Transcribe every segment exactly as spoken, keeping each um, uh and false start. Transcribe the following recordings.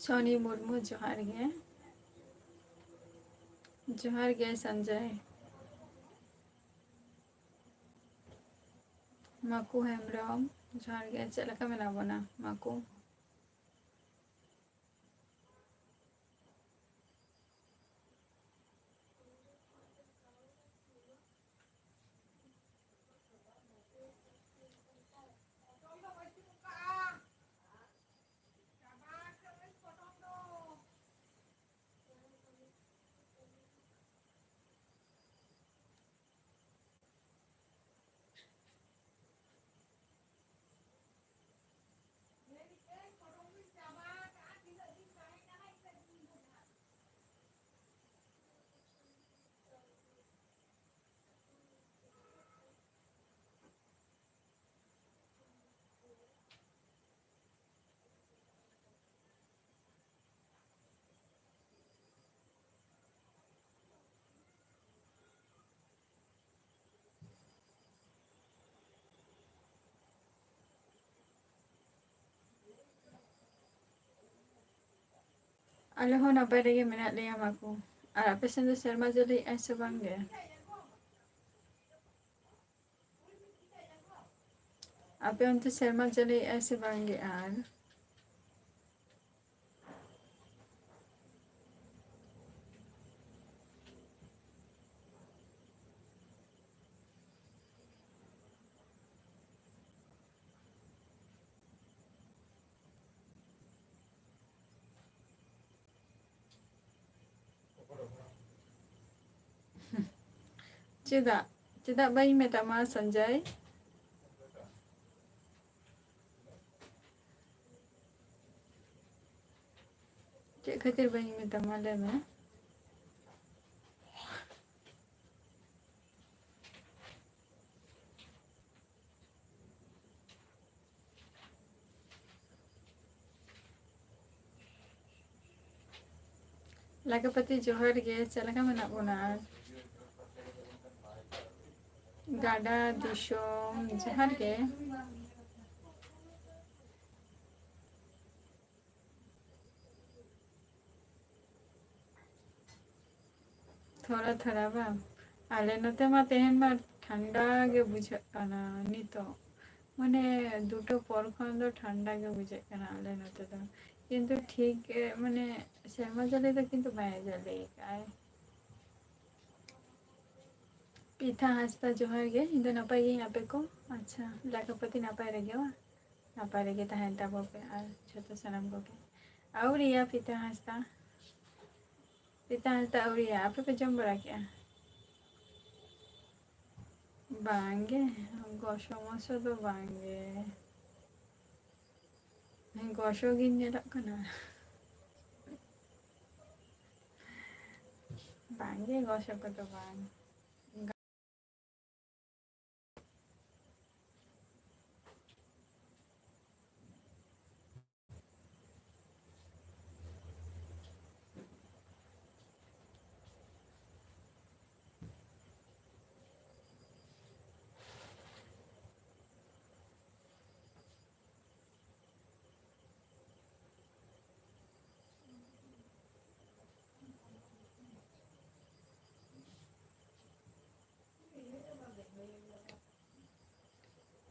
ᱴᱚᱱᱤ ᱢᱩᱨᱢᱩ, ᱡᱚᱦᱟᱨ ᱜᱮ᱾ ᱡᱚᱦᱟᱨ ᱜᱮ ᱥᱚᱧᱡᱚᱭ᱾ ᱢᱟᱠᱩ ᱦᱮᱢᱵᱨᱚᱢ, ᱡᱚᱦᱟᱨ ᱜᱮ᱾ ᱪᱮᱫ ᱞᱮᱠᱟ ᱢᱮᱱᱟᱜ ᱵᱚᱱᱟ ᱢᱟᱠᱩ? ᱟᱞᱮ ᱦᱚᱸ ᱱᱟᱯᱟᱭ ᱨᱮᱜᱮ ᱢᱮᱱᱟᱜ ᱞᱮᱭᱟ ᱢᱟᱠᱩ᱾ ᱟᱨ ᱟᱯᱮ ᱥᱮᱱ ᱫᱚ ᱥᱮᱨᱢᱟ ᱡᱟᱹᱲᱤᱭᱮᱜᱼᱟᱭ ᱥᱮ ᱵᱟᱝ ᱜᱮ? ᱟᱯᱮ ᱚᱱᱛᱮ ᱥᱮᱨᱢᱟ ᱡᱟᱹᱲᱤᱭᱮᱜᱼᱟᱭ ᱥᱮ ᱵᱟᱝ ᱜᱮ? ᱟᱨ ᱪᱮᱫᱟᱜ, ᱪᱮᱫᱟᱜ ᱵᱟᱹᱧ ᱢᱮᱛᱟᱢᱟ ᱥᱚᱧᱡᱚᱭ? ᱪᱮᱫ ᱠᱷᱟᱹᱛᱤᱨ ᱵᱟᱹᱧ ᱢᱮᱛᱟᱢᱟ, ᱞᱟᱹᱭ ᱢᱮ? ᱞᱟᱠᱷᱟᱯᱟᱛᱤ, ᱡᱚᱦᱟᱨ ᱜᱮ, ᱪᱮᱫ ᱞᱮᱠᱟ ᱢᱮᱱᱟᱜ ᱵᱚᱱᱟ? ᱜᱟᱰᱟ ᱫᱤᱥᱚᱢ, ᱡᱚᱦᱟᱨ ᱜᱮ᱾ ᱛᱷᱚᱲᱟ ᱛᱷᱚᱲᱟ ᱵᱟᱝ? ᱟᱞᱮ ᱱᱚᱛᱮ ᱢᱟ ᱛᱮᱦᱮᱧ ᱢᱟ ᱴᱷᱟᱱᱰᱟ ᱜᱮ ᱵᱩᱡᱷᱟᱹᱜ ᱠᱟᱱᱟ ᱱᱤᱛᱚᱜ᱾ ᱢᱟᱱᱮ ᱫᱩᱴᱟ ᱯᱚᱨ ᱠᱷᱚᱱ ᱫᱚ ᱴᱷᱟᱱᱰᱟ ᱜᱮ ᱵᱩᱡᱷᱟᱹᱜ ᱠᱟᱱᱟ ᱟᱞᱮ ᱱᱚᱛᱮ ᱫᱚ᱾ ᱠᱤᱱᱛᱩ ᱴᱷᱤᱠ, ᱮ, ᱢᱟᱱᱮ ᱥᱮᱨᱢᱟ ᱡᱟᱹᱲᱤ ᱫᱚ ᱠᱤᱱᱛᱩ ᱵᱟᱭ ᱡᱟᱹᱲᱤ ᱟᱠᱟᱫᱼᱟᱭ᱾ ᱯᱤᱛᱷᱟ ᱦᱟᱸᱥᱫᱟ, ᱡᱚᱦᱟᱨ ᱜᱮ᱾ ᱤᱧ ᱫᱚ ᱱᱟᱯᱟᱭ ᱜᱤᱭᱟᱹᱧ, ᱟᱯᱮ ᱠᱚ? ᱟᱪᱪᱷᱟ, ᱞᱮᱠᱟᱯᱟᱹᱛᱤ ᱱᱟᱯᱟᱭ ᱨᱮᱜᱮ ᱵᱟᱝ? ᱱᱟᱯᱟᱭ ᱨᱮᱜᱮ ᱛᱟᱦᱮᱱ ᱛᱟᱵᱚ ᱯᱮ ᱟᱨ ᱡᱷᱚᱛᱚ ᱥᱟᱱᱟᱢ ᱠᱚᱜᱮ᱾ ᱟᱹᱣᱨᱤᱭᱟ ᱯᱤᱛᱷᱟ ᱦᱟᱸᱥᱫᱟ, ᱯᱤᱛᱷᱟ ᱦᱟᱸᱥᱫᱟ ᱟᱹᱣᱨᱤᱭᱟ᱾ ᱟᱯᱮ ᱯᱮ ᱡᱚᱢ ᱵᱟᱲᱟ ᱠᱮᱜᱼᱟ? ᱵᱟᱝᱜᱮ, ᱜᱚᱥᱚ ᱢᱚᱥᱚ ᱫᱚ ᱵᱟᱝᱜᱮ᱾ ᱦᱮᱸ, ᱜᱚᱥᱚ ᱜᱤᱧ ᱧᱮᱞᱚᱜ ᱠᱟᱱᱟ᱾ ᱵᱟᱝᱜᱮ, ᱜᱚᱥᱚ ᱠᱚᱫᱚ ᱵᱟᱝ᱾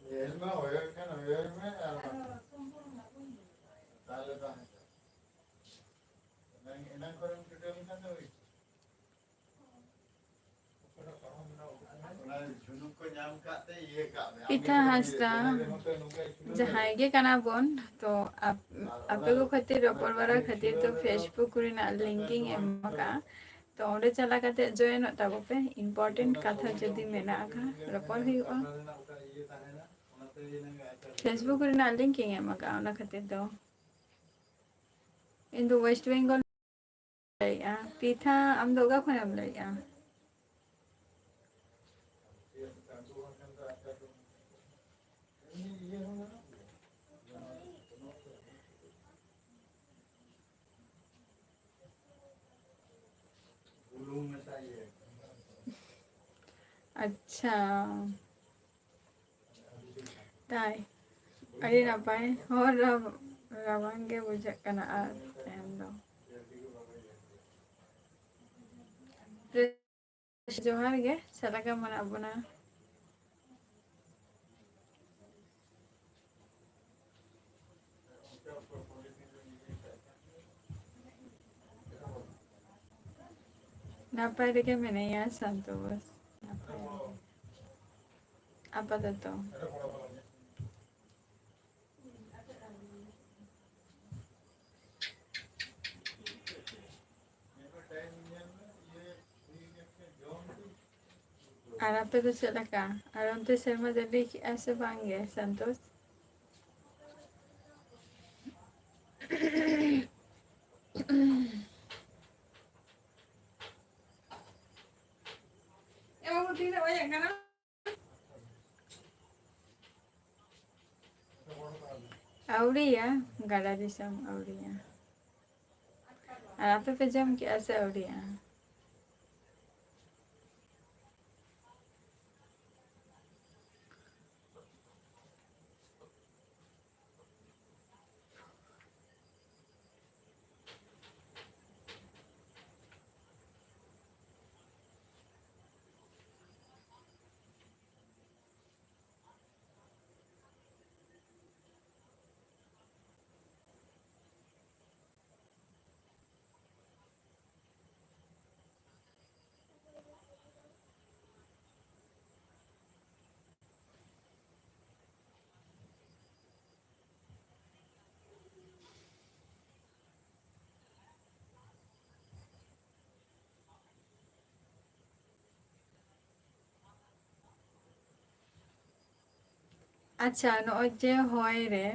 ᱧᱮᱞ ᱢᱟ ᱦᱩᱭᱩᱜ ᱠᱟᱱ ᱦᱩᱭᱩᱜ ᱢᱮ, ᱟᱨ ᱵᱟᱝ ᱛᱟᱦᱞᱮ ᱵᱟᱝ ᱦᱩᱭᱩᱜᱼᱟ᱾ ᱮᱱᱟᱝ, ᱮᱱᱟᱝ ᱠᱷᱚᱱᱮᱢ ᱪᱷᱩᱴᱟᱹᱣ ᱞᱮᱱᱠᱷᱟᱱ ᱫᱚ ᱦᱩᱭ ᱠᱚᱜᱼᱟ᱾ ᱚᱱᱟ ᱡᱷᱩᱱᱩᱠ ᱠᱚ ᱧᱟᱢ ᱠᱟᱜ ᱛᱮ ᱤᱭᱟᱹ ᱠᱟᱜ ᱢᱮ᱾ ᱯᱤᱛᱷᱟ ᱦᱟᱸᱥᱫᱟ, ᱡᱟᱦᱟᱸᱭ ᱜᱮ ᱠᱟᱱᱟ ᱵᱚᱱ, ᱛᱚ ᱟᱯ-, ᱟᱯᱮ ᱠᱚ ᱠᱷᱟᱹᱛᱤᱨ, ᱨᱚᱯᱚᱲ ᱵᱟᱲᱟ ᱠᱷᱟᱹᱛᱤᱨ ᱛᱚ Facebook ᱨᱮᱱᱟᱜ link ᱤᱧ ᱮᱢ ᱟᱠᱟᱫᱼᱟ, ᱛᱚ ᱚᱸᱰᱮ ᱪᱟᱞᱟᱣ ᱠᱟᱛᱮ joinᱚᱜ ᱛᱟᱵᱚ ᱯᱮ᱾ Important ᱠᱟᱛᱷᱟ ᱡᱩᱫᱤ ᱢᱮᱱᱟᱜ ᱟᱠᱟᱫ, ᱨᱚᱯᱚᱲ ᱦᱩᱭᱩᱜᱼᱟ᱾ Facebook ᱨᱮᱱᱟᱜ link ᱤᱧ ᱮᱢ ᱟᱠᱟᱫᱼᱟ, ᱚᱱᱟ ᱠᱷᱟᱹᱛᱤᱨ ᱫᱚ᱾ ᱤᱧ ᱫᱚ West Bengal ᱞᱟᱹᱭᱮᱫᱼᱟ᱾ ᱯᱤᱛᱷᱟ, ᱟᱢ ᱫᱚ ᱚᱠᱟ ᱠᱷᱚᱱᱮᱢ ᱞᱟᱹᱭᱮᱫᱼᱟ? ᱟᱪᱪᱷᱟ, ᱛᱟᱭ, ᱟᱹᱰᱤ ᱱᱟᱯᱟᱭ᱾ ᱦᱚᱸ, ᱨᱟᱵ-, ᱨᱟᱵᱟᱝ ᱜᱮ ᱵᱩᱡᱷᱟᱹᱜ ᱠᱟᱱᱟ ᱟᱨ ᱛᱮᱦᱮᱧ ᱫᱚ᱾ ᱡᱚᱦᱟᱨ ᱜᱮ, ᱪᱮᱫ ᱞᱮᱠᱟ ᱢᱮᱱᱟᱜ ᱵᱚᱱᱟ? ᱱᱟᱯᱟᱭ ᱨᱮᱜᱮ ᱢᱮᱱᱟᱭᱟ ᱥᱟᱱᱛᱳᱥ, ᱱᱟᱯᱟᱭ ᱨᱮᱜᱮ ᱟᱯᱟᱛᱚᱛᱚ᱾ ᱟᱨ ᱟᱯᱮ ᱫᱚ ᱪᱮᱫ ᱞᱮᱠᱟ? ᱟᱨ ᱚᱱᱛᱮ ᱥᱮᱨᱢᱟ ᱡᱟᱹᱲᱤ ᱠᱮᱜᱼᱟ ᱥᱮ ᱵᱟᱝ ᱜᱮ, ᱥᱟᱱᱛᱳᱥ? ᱮ ᱵᱟᱹᱵᱩ, ᱛᱤᱱᱟᱹᱜ ᱵᱟᱡᱟᱜ ᱠᱟᱱᱟ? ᱟᱹᱣᱲᱤᱭᱟ, ᱜᱟᱰᱟ ᱫᱤᱥᱚᱢ ᱟᱹᱣᱲᱤᱭᱟ᱾ ᱟᱨ ᱟᱯᱮ ᱯᱮ ᱡᱚᱢ ᱠᱮᱜᱼᱟ ᱥᱮ ᱟᱹᱣᱲᱤᱭᱟ? ᱟᱪᱪᱷᱟ, ᱱᱚᱜᱼᱚᱭ ᱡᱮ ᱦᱚᱭ ᱨᱮ,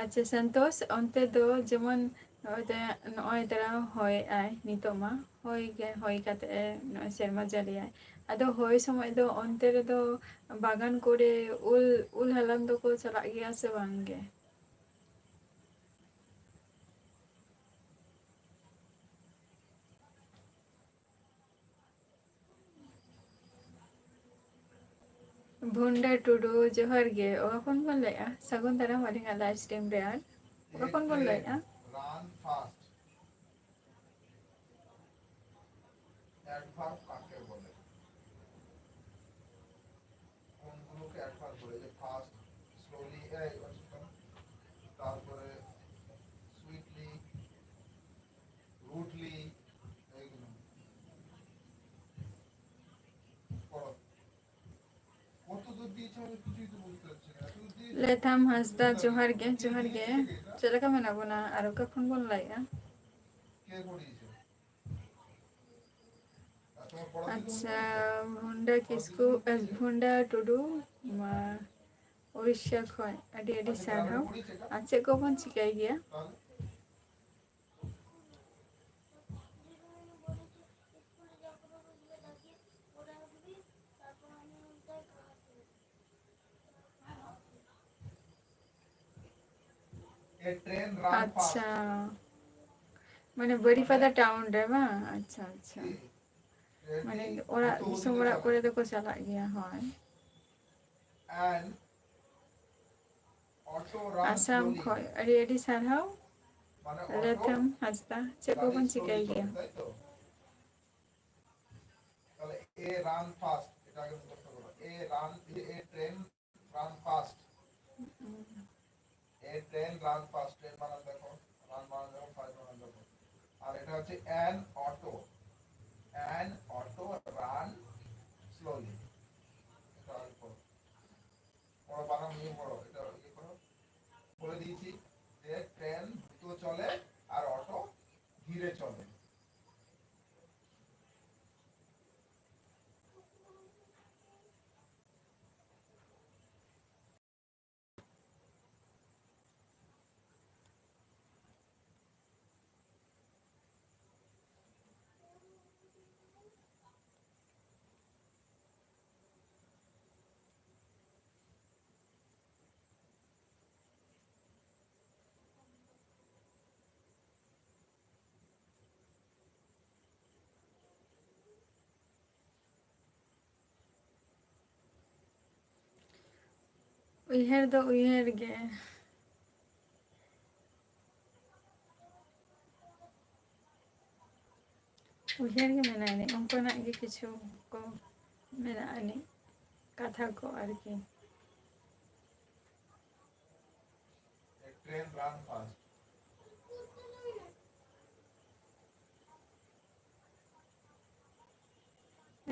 ᱟᱪᱪᱷᱟ ᱥᱟᱱᱛᱳᱥ, ᱚᱱᱛᱮ ᱫᱚ ᱡᱮᱢᱚᱱ ᱱᱚᱜᱼᱚᱭ ᱛᱮ-, ᱱᱚᱜᱼᱚᱭ ᱛᱟᱨᱟ ᱦᱚᱭᱮᱜᱼᱟᱭ ᱱᱤᱛᱚᱜ ᱢᱟ, ᱦᱚᱭ ᱜᱮ, ᱦᱚᱭ ᱠᱟᱛᱮ ᱱᱚᱜᱼᱚᱭ ᱥᱮᱨᱢᱟ ᱡᱟᱹᱲᱤᱭᱟᱭ᱾ ᱟᱫᱚ ᱦᱚᱭ ᱥᱚᱢᱚᱭ ᱫᱚ ᱚᱱᱛᱮ ᱨᱮᱫᱚ ᱵᱟᱜᱟᱱ ᱠᱚᱨᱮ ᱩᱞ, ᱩᱞ ᱦᱟᱞᱟᱝ ᱫᱚᱠᱚ ᱪᱟᱞᱟᱜ ᱜᱮᱭᱟ ᱥᱮ ᱵᱟᱝ ᱜᱮ? ᱵᱷᱩᱱᱰᱟᱹ ᱴᱩᱰᱩ, ᱡᱚᱦᱟᱨ ᱜᱮ᱾ ᱚᱠᱟ ᱠᱷᱚᱱ ᱵᱚᱱ ᱞᱟᱹᱭᱮᱜᱼᱟ? ᱥᱟᱹᱜᱩᱱ ᱫᱟᱨᱟᱢ ᱟᱹᱞᱤᱧᱟᱜ live stream ᱨᱮ᱾ ᱟᱨ ᱚᱠᱟ ᱠᱷᱚᱱ ᱵᱚᱱ ᱞᱟᱹᱭᱮᱜᱼᱟ? অ্যাডভার্ব কাকে বলে? কোনগুলোকে অ্যাডভার্ব বলে? যে ফাস্ট, স্লোলি, এই, তারপরে সুইটলি, রুডলি, এইগুলো। পড়ো। কত দূর দিয়েছে আমি কিছুই তো বুঝতে পারছি না। এত দূর দিয়েছে। ᱞᱮᱛᱷᱟᱢ ᱦᱟᱸᱥᱫᱟ, ᱡᱚᱦᱟᱨ ᱜᱮ, ᱡᱚᱦᱟᱨ ᱜᱮ᱾ ᱪᱮᱫ ᱞᱮᱠᱟ ᱢᱮᱱᱟᱜ ᱵᱚᱱᱟ? ᱟᱨ ᱚᱠᱟ ᱠᱷᱚᱱ ᱵᱚᱱ ᱞᱟᱭᱮᱜᱼᱟ? কে পড়িয়েছে? ᱟᱪᱪᱷᱟ, ᱵᱷᱩᱱᱰᱟ ᱠᱤᱥᱠᱩ, ᱮ, ᱵᱷᱩᱱᱰᱟ ᱴᱩᱰᱩ, ᱢᱟ, ᱩᱲᱤᱥᱥᱟ ᱠᱷᱚᱱ ᱟᱹᱰᱤ ᱟᱹᱰᱤ ᱥᱟᱨᱦᱟᱣ᱾ ᱟᱨ ᱪᱮᱫ ᱠᱚᱵᱚᱱ ᱪᱤᱠᱟᱹᱭ ᱜᱮᱭᱟ? ᱟᱪᱪᱷᱟ, ᱢᱟᱱᱮ ᱵᱟᱹᱨᱤᱯᱟᱫᱟ ᱴᱟᱣᱩᱱ ᱨᱮ ᱵᱟᱝ? ᱟᱪᱪᱷᱟ, ᱟᱪᱪᱷᱟ᱾ ᱢᱟᱱᱮ ᱚᱲᱟᱜ, ᱫᱤᱥᱚᱢ ᱚᱲᱟᱜ ᱠᱚᱨᱮ ᱫᱚᱠᱚ ᱪᱟᱞᱟᱜ ᱜᱮᱭᱟ, ᱦᱳᱭ᱾ ᱟᱥᱟᱢ ᱠᱷᱚᱱ ᱟᱹᱰᱤ ᱟᱹᱰᱤ ᱥᱟᱨᱦᱟᱣ᱾ ᱞᱮᱛᱷᱟᱢ ᱦᱟᱸᱥᱫᱟ, ᱪᱮᱫ ᱠᱚᱵᱚᱱ ᱪᱤᱠᱟᱹᱭ ᱜᱮᱭᱟ? তাহলে এ রান ফাস্ট, এটা আগে মুখস্থ করো। এ রান, এ ট্রেন রান ফাস্ট। এ ট্রেন রান ফাস্ট, ট্রেন বানান দেখো, রান বানান দেখো, ফাস্ট বানান দেখো। আর এটা হচ্ছে an auto, an auto run slowly. এটা আর পড়ো, পড়ো, বানান নিয়ে পড়ো, এটা ইয়ে করো। বলে দিয়েছি যে ট্রেন দ্রুত চলে আর অটো ধীরে চলে। ᱩᱭᱦᱟᱹᱨ ᱫᱚ ᱩᱭᱦᱟᱹᱨ ᱜᱮ᱾ ᱩᱭᱦᱟᱹᱨ ᱜᱮ ᱢᱮᱱᱟᱜ ᱟᱹᱱᱤᱡ, ᱚᱱᱠᱟᱱᱟᱜ ᱜᱮ ᱠᱤᱪᱷᱩ ᱠᱚ ᱢᱮᱱᱟᱜ ᱟᱹᱱᱤᱡ ᱠᱟᱛᱷᱟ ᱠᱚ ᱟᱨᱠᱤ᱾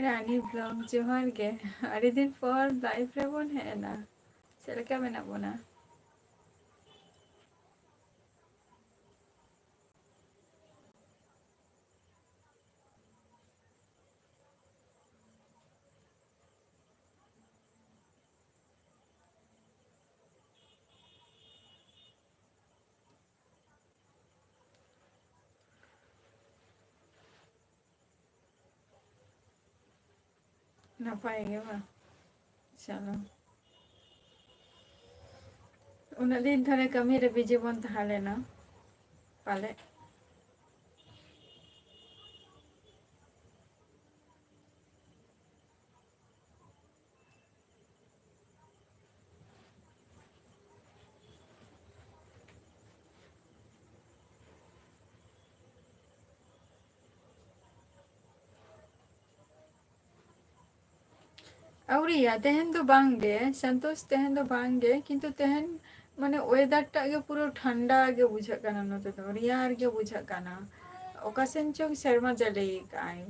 ᱨᱟᱱᱤ vlog ᱡᱚᱦᱟᱨ ᱜᱮ, ᱟᱹᱰᱤ ᱫᱤᱱ ᱯᱚᱨ live ᱨᱮᱵᱚᱱ ᱦᱮᱡ ᱮᱱᱟ᱾ ᱪᱮᱫ ᱞᱮᱠᱟ ᱢᱮᱱᱟᱜ ᱵᱚᱱᱟ? ᱱᱟᱯᱟᱭ ᱜᱮ ᱵᱟᱝ? ᱪᱚᱞᱚ, ᱩᱱᱟᱹᱜ ᱫᱤᱱ ᱫᱷᱚᱨᱮ ᱠᱟᱹᱢᱤ ᱨᱮ busy ᱵᱚᱱ ᱛᱟᱦᱮᱸ ᱞᱮᱱᱟ ᱯᱟᱞᱮ᱾ ᱟᱹᱣᱨᱤᱭᱟ, ᱛᱮᱦᱮᱧ ᱫᱚ ᱵᱟᱝ ᱜᱮ ᱥᱚᱱᱛᱳᱥ, ᱛᱮᱦᱮᱧ ᱫᱚ ᱵᱟᱝ ᱜᱮ, ᱠᱤᱱᱛᱩ ᱛᱮᱦᱮᱧ ᱢᱟᱱᱮ weather ᱴᱟᱜ ᱜᱮ ᱯᱩᱨᱟᱹ ᱴᱷᱟᱱᱰᱟ ᱜᱮ ᱵᱩᱡᱷᱟᱹᱜ ᱠᱟᱱᱟ, ᱱᱚᱛᱮ ᱫᱚ ᱨᱮᱭᱟᱲ ᱜᱮ ᱵᱩᱡᱷᱟᱹᱜ ᱠᱟᱱᱟ᱾ ᱚᱠᱟ ᱥᱮᱱ ᱪᱚᱝ ᱥᱮᱨᱢᱟ ᱡᱟᱹᱲᱤ ᱠᱟᱜᱼᱟᱭ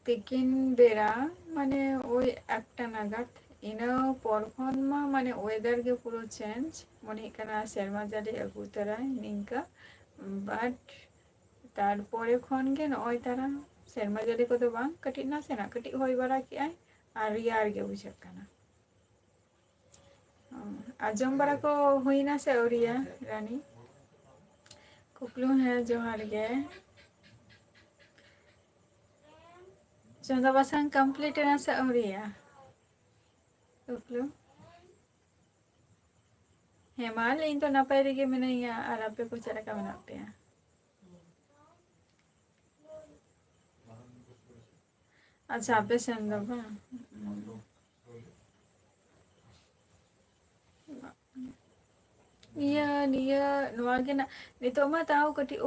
ᱛᱤᱠᱤᱱ ᱵᱮᱲᱟ, ᱢᱟᱱᱮ ᱳᱭ ᱮᱠᱴᱟ ᱱᱟᱜᱟᱫ᱾ ᱤᱱᱟᱹ ᱯᱚᱨ ᱠᱷᱚᱱ ᱢᱟ ᱢᱟᱱᱮ weather ᱜᱮ ᱯᱩᱨᱟᱹ change, ᱢᱚᱱᱮ ᱦᱩᱭᱩᱜ ᱠᱟᱱᱟ ᱥᱮᱨᱢᱟ ᱡᱟᱹᱲᱤ ᱟᱹᱜᱩ ᱩᱛᱟᱹᱨᱟᱭ ᱱᱤᱝᱠᱟᱹ᱾ But ᱛᱟᱨᱯᱚᱨᱮ ᱠᱷᱚᱱ ᱜᱮ ᱱᱚᱜᱼᱚᱭ ᱛᱟᱨᱟ ᱥᱮᱨᱢᱟ ᱡᱟᱹᱲᱤ ᱠᱚᱫᱚ ᱵᱟᱝ, ᱠᱟᱹᱴᱤᱡ ᱱᱟᱥᱮᱱᱟᱜ ᱠᱟᱹᱴᱤᱡ ᱦᱚᱭ ᱵᱟᱲᱟ ᱠᱮᱜᱼᱟᱭ ᱟᱨ ᱨᱮᱭᱟᱲ ᱜᱮ ᱵᱩᱡᱷᱟᱹᱜ ᱠᱟᱱᱟ᱾ ᱚ, ᱟᱨ ᱡᱚᱢ ᱵᱟᱲᱟ ᱠᱚ ᱦᱩᱭᱱᱟ ᱥᱮ ᱟᱹᱣᱨᱤᱭᱟ, ᱨᱟᱱᱤ? ᱠᱩᱠᱞᱩ, ᱦᱮᱸ, ᱡᱚᱦᱟᱨ ᱜᱮ᱾ ᱪᱚᱸᱫᱟ ᱵᱟᱥᱟᱝ complete ᱮᱱᱟ ᱥᱮ ᱟᱹᱣᱨᱤᱭᱟ? ᱠᱩᱠᱞᱩ᱾ ᱦᱮᱸ, ᱢᱟ, ᱤᱧ ᱫᱚ ᱱᱟᱯᱟᱭ ᱨᱮᱜᱮ ᱢᱤᱱᱟᱹᱧᱟ, ᱟᱨ ᱟᱯᱮ ᱠᱚ ᱪᱮᱫ ᱞᱮᱠᱟ ᱢᱮᱱᱟᱜ ᱯᱮᱭᱟ? ᱟᱪᱪᱷᱟ, ᱟᱯᱮ ᱥᱮᱱ ᱫᱚ ᱵᱟᱝ? ᱤᱭᱟᱹ, ᱱᱤᱭᱟᱹ, ᱱᱚᱣᱟ ᱜᱮ ᱱᱟ-, ᱱᱤᱛᱚᱜ ᱢᱟ ᱛᱟᱣ ᱠᱟᱹᱴᱤᱡ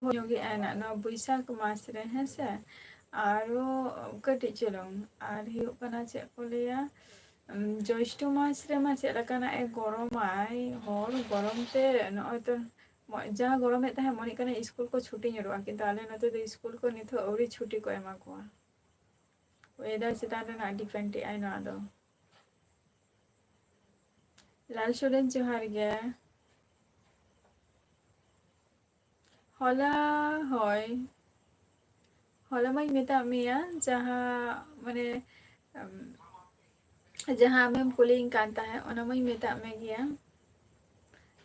ᱦᱩᱭᱩᱜ ᱜᱮ ᱟᱭᱱᱟ ᱱᱚᱣᱟ ᱵᱳᱭᱥᱟᱠᱷ ᱢᱟᱥ ᱨᱮ, ᱦᱮᱸ ᱥᱮ? ᱟᱨᱚ ᱠᱟᱹᱴᱤᱡ ᱪᱩᱞᱩᱝ, ᱟᱨ ᱦᱩᱭᱩᱜ ᱠᱟᱱᱟ ᱪᱮᱫ ᱠᱚ ᱞᱟᱹᱭᱟ, ᱩᱢ, ᱡᱳᱭᱥᱴᱷᱚ ᱢᱟᱥ ᱨᱮᱢᱟ ᱪᱮᱫ ᱞᱮᱠᱟᱱᱟᱜ ᱮ ᱜᱚᱨᱚᱢᱟᱭ, ᱦᱚᱲ ᱜᱚᱨᱚᱢ ᱛᱮ ᱱᱚᱜᱼᱚᱭ ᱛᱚ ᱢᱚ-, ᱡᱟ ᱜᱚᱨᱚᱢᱮᱫ ᱛᱟᱦᱮᱸᱫ, ᱢᱚᱱᱮᱜ ᱠᱟᱱᱟ ᱥᱠᱩᱞ ᱠᱚ ᱪᱷᱩᱴᱤ ᱧᱚᱜᱚᱜᱼᱟ, ᱠᱤᱱᱛᱩ ᱟᱞᱮ ᱱᱚᱛᱮ ᱫᱚ ᱥᱠᱩᱞ ᱠᱚ ᱱᱤᱛᱚᱜ ᱟᱹᱣᱨᱤ ᱪᱷᱩᱴᱤ ᱠᱚ ᱮᱢᱟ ᱠᱚᱣᱟ᱾ ᱣᱮᱫᱟᱨ ᱪᱮᱛᱟᱱ ᱨᱮᱱᱟᱜ ᱰᱤᱯᱮᱱᱰ ᱮᱫᱟᱭ ᱱᱚᱣᱟ ᱫᱚ᱾ ᱞᱟᱞ ᱥᱚᱨᱮᱱ, ᱡᱚᱦᱟᱨ ᱜᱮ᱾ ᱦᱚᱞᱟ, ᱦᱳᱭ, ᱦᱚᱞᱟ ᱢᱟᱧ ᱢᱮᱛᱟᱜ ᱢᱮᱭᱟ, ᱡᱟᱦᱟᱸ, ᱢᱟᱱᱮ, ᱩᱢ, ᱡᱟᱦᱟᱸ ᱟᱢᱮᱢ ᱠᱩᱞᱤᱧ ᱠᱟᱱ ᱛᱟᱦᱮᱸᱫ, ᱚᱱᱟ ᱢᱟᱧ ᱢᱮᱛᱟᱜ ᱢᱮ ᱜᱮᱭᱟ᱾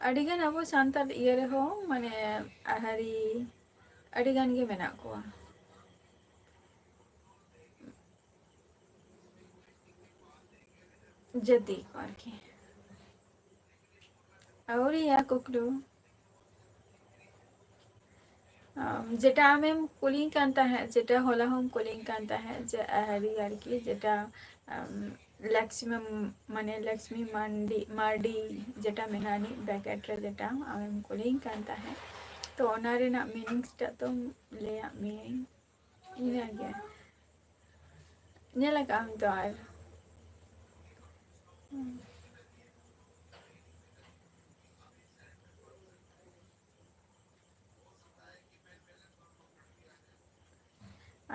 ᱟᱹᱰᱤᱜᱟᱱ ᱟᱵᱚ ᱥᱟᱱᱛᱟᱲ ᱤᱭᱟᱹ ᱨᱮᱦᱚᱸ, ᱢᱟᱱᱮ, ᱟᱦᱟᱨᱤ ᱟᱹᱰᱤᱜᱟᱱ ᱜᱮ ᱢᱮᱱᱟᱜ ᱠᱚᱣᱟ᱾ ᱡᱟᱹᱛᱤ ᱠᱚ ᱟᱨᱠᱤ᱾ ᱟᱹᱣᱨᱤᱭᱟ ᱠᱩᱠᱞᱩ᱾ ᱟᱢ, ᱡᱮᱴᱟ ᱟᱢᱮᱢ ᱠᱩᱞᱤᱧ ᱠᱟᱱ ᱛᱟᱦᱮᱸᱫ, ᱡᱮᱴᱟ ᱦᱚᱞᱟ ᱦᱚᱸᱢ ᱠᱩᱞᱤᱧ ᱠᱟᱱ ᱛᱟᱦᱮᱸᱫ, ᱡᱮ ᱟᱦᱟᱨᱤ ᱟᱨᱠᱤ, ᱡᱮᱴᱟ, ᱟᱢ, ᱞᱚᱠᱥᱢᱤ, ᱢᱟᱱᱮ ᱞᱚᱠᱥᱢᱤ ᱢᱟᱱᱰᱤ, ᱢᱟᱨᱰᱤ, ᱡᱮᱴᱟ ᱢᱮᱱᱟᱜ ᱟᱹᱱᱤᱡ ᱵᱨᱮᱠᱮᱴ ᱨᱮ, ᱡᱮᱴᱟ ᱟᱢᱮᱢ ᱠᱩᱞᱤᱧ ᱠᱟᱱ ᱛᱟᱦᱮᱸᱫ, ᱛᱚ ᱚᱱᱟ ᱨᱮᱱᱟᱜ ᱢᱤᱱᱤᱝᱥ ᱴᱟᱜ ᱛᱚ ᱞᱟᱹᱭᱟᱫ ᱢᱤᱭᱟᱹᱧ᱾ ᱤᱱᱟᱹᱜᱮ᱾ ᱧᱮᱞ ᱟᱠᱟᱫ ᱟᱢ ᱛᱚ ᱟᱨ᱾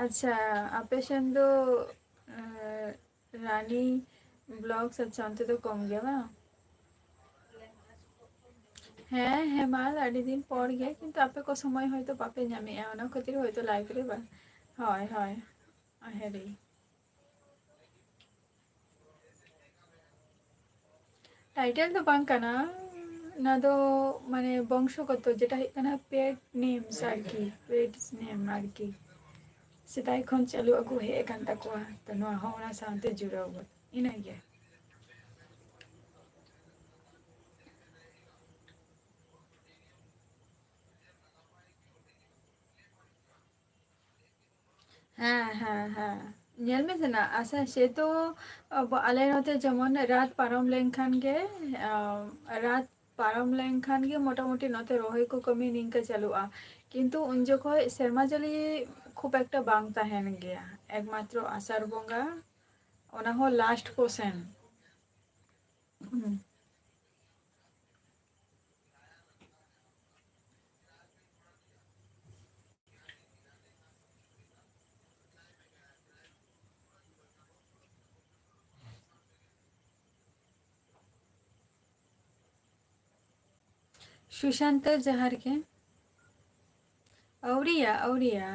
ᱟᱪᱪᱷᱟ, ᱟᱯᱮ ᱥᱮᱱ ᱫᱚ, ᱮᱸ, ᱨᱟᱱᱤ ᱵᱞᱚᱜᱥ, ᱟᱪᱪᱷᱟ, ᱚᱱᱛᱮ ᱫᱚ ᱠᱚᱢ ᱜᱮᱭᱟ ᱵᱟᱝ? ᱦᱮᱸ, ᱦᱮᱢᱟᱞ, ᱟᱹᱰᱤ ᱫᱤᱱ ᱯᱚᱨ ᱜᱮ, ᱠᱤᱱᱛᱩ ᱟᱯᱮ ᱠᱚ ᱥᱚᱢᱚᱭ ᱦᱚᱭᱛᱳ ᱵᱟᱯᱮ ᱧᱟᱢᱮᱜᱼᱟ, ᱚᱱᱟ ᱠᱷᱟᱹᱛᱤᱨ ᱦᱚᱭᱛᱳ ᱞᱟᱭᱤᱵᱷ ᱨᱮ ᱵᱟᱝ᱾ ᱦᱳᱭ, ᱦᱳᱭ, ᱟᱦᱮᱨᱤ᱾ ᱴᱟᱭᱴᱮᱞ ᱫᱚ ᱵᱟᱝ ᱠᱟᱱᱟ, ᱚᱱᱟ ᱫᱚ ᱢᱟᱱᱮ ᱵᱚᱝᱥᱚᱜᱚᱛᱚ, ᱡᱮᱴᱟ ᱦᱩᱭᱩᱜ ᱠᱟᱱᱟ ᱯᱮᱴ ᱱᱮᱢᱥ ᱟᱨᱠᱤ, ᱯᱮᱴ ᱱᱮᱢ ᱟᱨᱠᱤ᱾ ᱥᱮᱫᱟᱭ ᱠᱷᱚᱱ ᱪᱟᱹᱞᱩ ᱟᱹᱜᱩ ᱦᱮᱡ ᱟᱠᱟᱱ ᱛᱟᱠᱚᱣᱟ, ᱛᱚ ᱱᱚᱣᱟ ᱦᱚᱸ ᱚᱱᱟ ᱥᱟᱶᱛᱮ ᱡᱩᱲᱟᱹᱣ ᱜᱚᱫ, ᱤᱱᱟᱹᱜᱮ᱾ ᱦᱮᱸ, ᱦᱮᱸ, ᱦᱮᱸ᱾ ᱧᱮᱞ ᱢᱮᱥᱮ ᱱᱟ, ᱟᱪᱪᱷᱟ, ᱥᱮ ᱛᱚ ᱟᱵᱚ, ᱟᱞᱮ ᱱᱚᱛᱮ ᱡᱮᱢᱚᱱ ᱨᱟᱛ ᱯᱟᱨᱚᱢ ᱞᱮᱱᱠᱷᱟᱱ ᱜᱮ, ᱟᱢ, ᱨᱟᱛ ᱯᱟᱨᱚᱢ ᱞᱮᱱᱠᱷᱟᱱ ᱜᱮ ᱢᱚᱴᱟᱢᱩᱴᱤ ᱱᱚᱛᱮ ᱨᱚᱦᱚᱭ ᱠᱚ ᱠᱟᱹᱢᱤ ᱱᱤᱝᱠᱟᱹ ᱪᱟᱹᱞᱩᱜᱼᱟ᱾ ᱠᱤᱱᱛᱩ ᱩᱱ ᱡᱚᱠᱷᱚᱡ ᱥᱮᱨᱢᱟ ᱡᱟᱹᱲᱤ ᱠᱷᱩᱵ ᱮᱠᱴᱟ ᱵᱟᱝ ᱛᱟᱦᱮᱱ ᱜᱮᱭᱟ, ᱮᱠᱢᱟᱛᱨᱚ ᱟᱥᱟᱲ ᱵᱚᱸᱜᱟ, ᱚᱱᱟ ᱦᱚᱸ ᱞᱟᱥᱴ ᱠᱚ ᱥᱮᱱ᱾ ᱦᱩᱸ᱾ ᱥᱩᱥᱟᱱᱛᱚ, ᱡᱚᱦᱟᱨ ᱜᱮ᱾ ᱟᱹᱣᱨᱤᱭᱟ, ᱟᱹᱣᱨᱤᱭᱟ᱾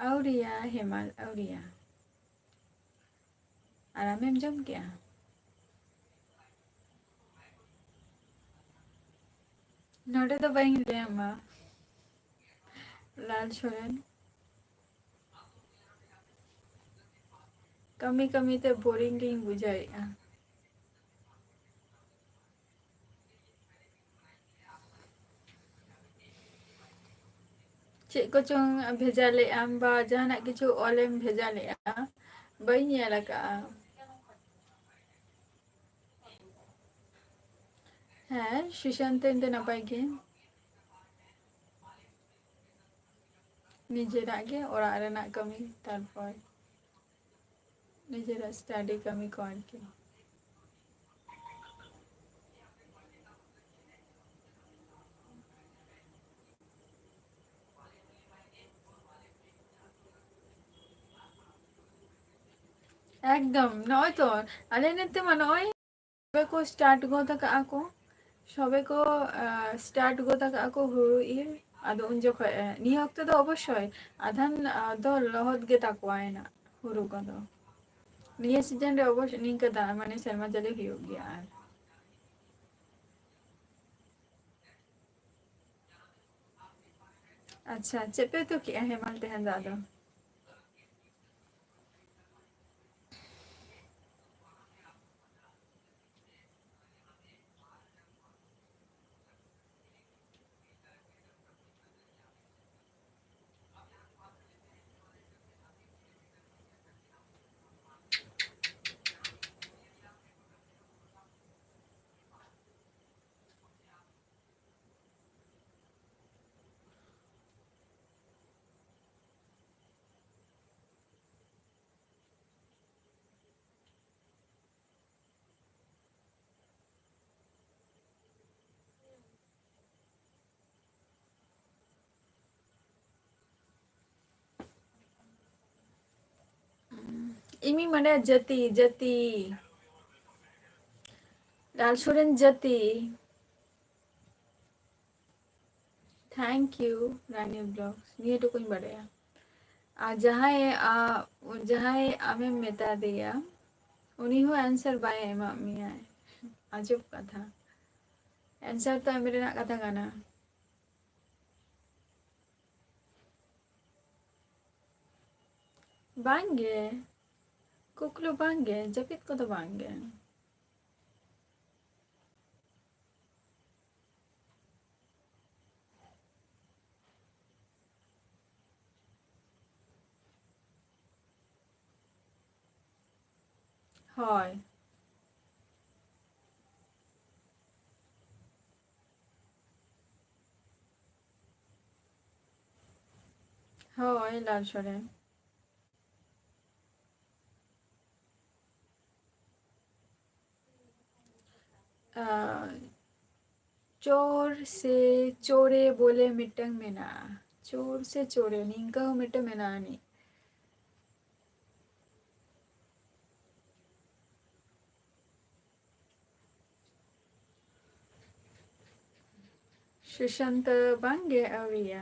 ᱟᱹᱣᱨᱤᱭᱟ, ᱦᱮᱢᱟᱞ, ᱟᱹᱣᱨᱤᱭᱟ᱾ ᱟᱨ ᱟᱢᱮᱢ ᱡᱚᱢ ᱠᱮᱜᱼᱟ? ᱱᱚᱰᱮ ᱫᱚ ᱵᱟᱹᱧ ᱞᱟᱹᱭᱟᱢᱟ, ᱞᱟᱞ ᱥᱚᱨᱮᱱ᱾ ᱠᱟᱹᱢᱤ ᱠᱟᱹᱢᱤ ᱛᱮ ᱵᱳᱨᱤᱝ ᱜᱤᱧ ᱵᱩᱡᱷᱟᱹᱣᱮᱫᱼᱟ᱾ ᱪᱮᱫ ᱠᱚᱪᱚᱝ ᱵᱷᱮᱡᱟ ᱞᱮᱫ ᱟᱢ ᱵᱟ ᱡᱟᱦᱟᱱᱟᱜ ᱠᱤᱪᱷᱩ ᱚᱞᱮᱢ ᱵᱷᱮᱡᱟ ᱞᱮᱫᱼᱟ, ᱵᱟᱹᱧ ᱧᱮᱞ ᱟᱠᱟᱫᱼᱟ᱾ ᱦᱮᱸ, ᱥᱩᱥᱟᱱᱛ ᱤᱧ ᱫᱚ ᱱᱟᱯᱟᱭ ᱜᱮ᱾ ᱱᱤᱡᱮᱨᱟᱜ ᱜᱮ ᱚᱲᱟᱜ ᱨᱮᱱᱟᱜ ᱠᱟᱹᱢᱤ, ᱛᱟᱨᱯᱚᱨ ᱱᱤᱡᱮᱨᱟᱜ ᱥᱴᱟᱰᱤ ᱠᱟᱹᱢᱤ ᱠᱚ ᱟᱨᱠᱤ᱾ ᱮᱠᱫᱚᱢ, ᱱᱚᱜᱼᱚᱭ ᱛᱚ, ᱟᱞᱮ ᱱᱚᱛᱮ ᱢᱟ ᱱᱚᱜᱼᱚᱭ ᱥᱚᱵᱮ ᱠᱚ ᱥᱴᱟᱨᱴ ᱜᱚᱫ ᱟᱠᱟᱜᱼᱟ ᱠᱚ, ᱥᱚᱵᱮ ᱠᱚ, ᱟᱸ, ᱥᱴᱟᱨᱴ ᱜᱚᱫ ᱟᱠᱟᱜᱼᱟ ᱠᱚ ᱦᱩᱲᱩ ᱤᱨ᱾ ᱟᱫᱚ ᱩᱱ ᱡᱚᱠᱷᱚᱡ, ᱮ, ᱱᱤᱭᱟᱹ ᱚᱠᱛᱚ ᱫᱚ ᱚᱵᱚᱥᱥᱳᱭ ᱟᱫᱷᱟᱱ, ᱟ, ᱫᱚ ᱞᱚᱦᱚᱫ ᱜᱮ ᱛᱟᱠᱚᱣᱟ ᱦᱮᱱᱟᱜ ᱦᱩᱲᱩ ᱠᱚᱫᱚ᱾ ᱱᱤᱭᱟᱹ ᱥᱤᱡᱮᱱ ᱨᱮ ᱚᱵᱚᱥᱥᱳᱭ ᱱᱤᱝᱠᱟᱹ ᱫᱟᱜ, ᱢᱟᱱᱮ, ᱥᱮᱨᱢᱟ ᱡᱟᱹᱲᱤ ᱦᱩᱭᱩᱜ ᱜᱮᱭᱟ᱾ ᱟᱨ ᱟᱪᱪᱷᱟ, ᱪᱮᱫ ᱯᱮ ᱩᱛᱩ ᱠᱮᱜᱼᱟ ᱦᱮᱢᱟᱞ ᱛᱮᱦᱮᱧ ᱫᱚ ᱟᱫᱚ? ᱤᱧᱤᱧ ᱢᱚᱱᱮᱭᱟ ᱡᱟᱹᱛᱤ, ᱡᱟᱹᱛᱤ᱾ ᱞᱟᱞ ᱥᱚᱨᱮᱱ ᱡᱟᱹᱛᱤ᱾ Thank you, Rani Vlogs᱾ ᱱᱤᱭᱟᱹ ᱴᱩᱠᱩᱧ ᱵᱟᱰᱟᱭᱟ᱾ ᱟᱨ ᱡᱟᱦᱟᱸᱭ, ᱟ, ᱡᱟᱦᱟᱸᱭ ᱟᱢᱮᱢ ᱢᱮᱛᱟ ᱫᱮᱭᱟ, ᱩᱱᱤ ᱦᱚᱸ answer ᱵᱟᱭ ᱮᱢᱟᱜ ᱢᱮᱭᱟᱭ᱾ ᱟᱡᱚᱵ ᱠᱟᱛᱷᱟ᱾ Answer ᱛᱚ ᱮᱢ ᱨᱮᱱᱟᱜ ᱠᱟᱛᱷᱟ ᱠᱟᱱᱟ᱾ ᱵᱟᱝᱜᱮ, ᱠᱩᱠᱞᱩ ᱵᱟᱝᱜᱮ, ᱡᱟᱹᱯᱤᱫ ᱠᱚᱫᱚ ᱵᱟᱝᱜᱮ᱾ ᱦᱳᱭ᱾ ᱦᱳᱭ, ᱞᱟᱞ ᱥᱚᱨᱮᱱ᱾ ᱟᱨ ᱪᱳᱨ ᱥᱮ ᱪᱳᱨᱮ ᱵᱚᱞᱮ ᱢᱤᱫᱴᱟᱝ ᱢᱮᱱᱟᱜᱼᱟ᱾ ᱪᱳᱨ ᱥᱮ ᱪᱳᱨᱮ, ᱱᱤᱝᱠᱟᱹ ᱦᱚᱸ ᱢᱤᱫᱴᱟᱝ ᱢᱮᱱᱟᱜᱼᱟ ᱟᱹᱱᱤᱡ᱾ ᱥᱩᱥᱟᱱᱛ ᱵᱟᱝᱜᱮ, ᱟᱹᱣᱨᱤᱭᱟ᱾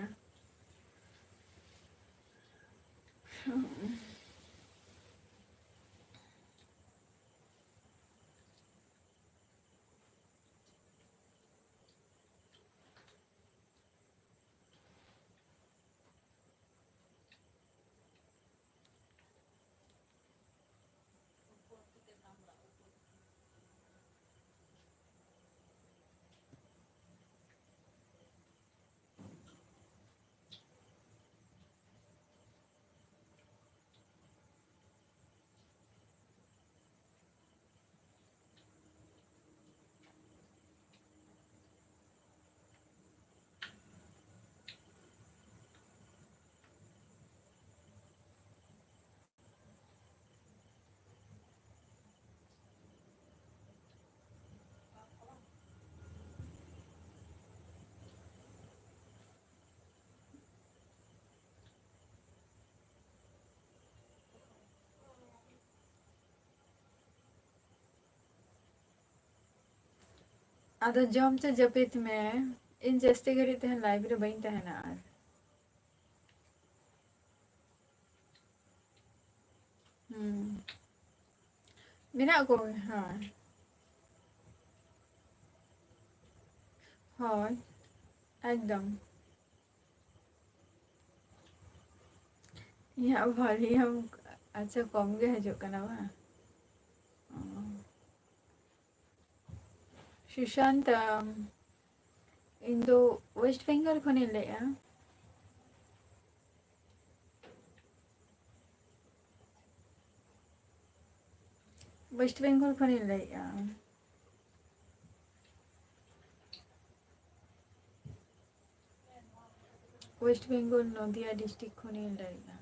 ᱟᱫᱚ ᱡᱚᱢ ᱪᱚ ᱡᱟᱹᱯᱤᱫ ᱢᱮ᱾ ᱤᱧ ᱡᱟᱹᱥᱛᱤ ᱜᱷᱟᱹᱲᱤᱡ ᱛᱮᱦᱮᱧ live ᱨᱮ ᱵᱟᱹᱧ ᱛᱟᱦᱮᱱᱟ ᱟᱨ᱾ ᱦᱩᱸ᱾ ᱢᱮᱱᱟᱜ ᱠᱚ, ᱦᱳᱭ᱾ ᱦᱳᱭ, ᱮᱠᱫᱚᱢ᱾ ᱤᱧᱟᱹᱜ volume, ᱟᱪᱪᱷᱟ, ᱠᱚᱢ ᱜᱮ ᱦᱤᱡᱩᱜ ᱠᱟᱱᱟ ᱵᱟᱝ? ᱚ᱾ ᱥᱩᱥᱟᱱᱛ, ᱟᱢ, ᱤᱧ ᱫᱚ West Bengal ᱠᱷᱚᱱᱤᱧ ᱞᱟᱹᱭᱮᱜᱼᱟ᱾ West Bengal ᱠᱷᱚᱱᱤᱧ ᱞᱟᱹᱭᱮᱜᱼᱟ᱾ West Bengal, ᱱᱚᱫᱤᱭᱟ district ᱠᱷᱚᱱᱤᱧ ᱞᱟᱹᱭᱮᱜᱼᱟ᱾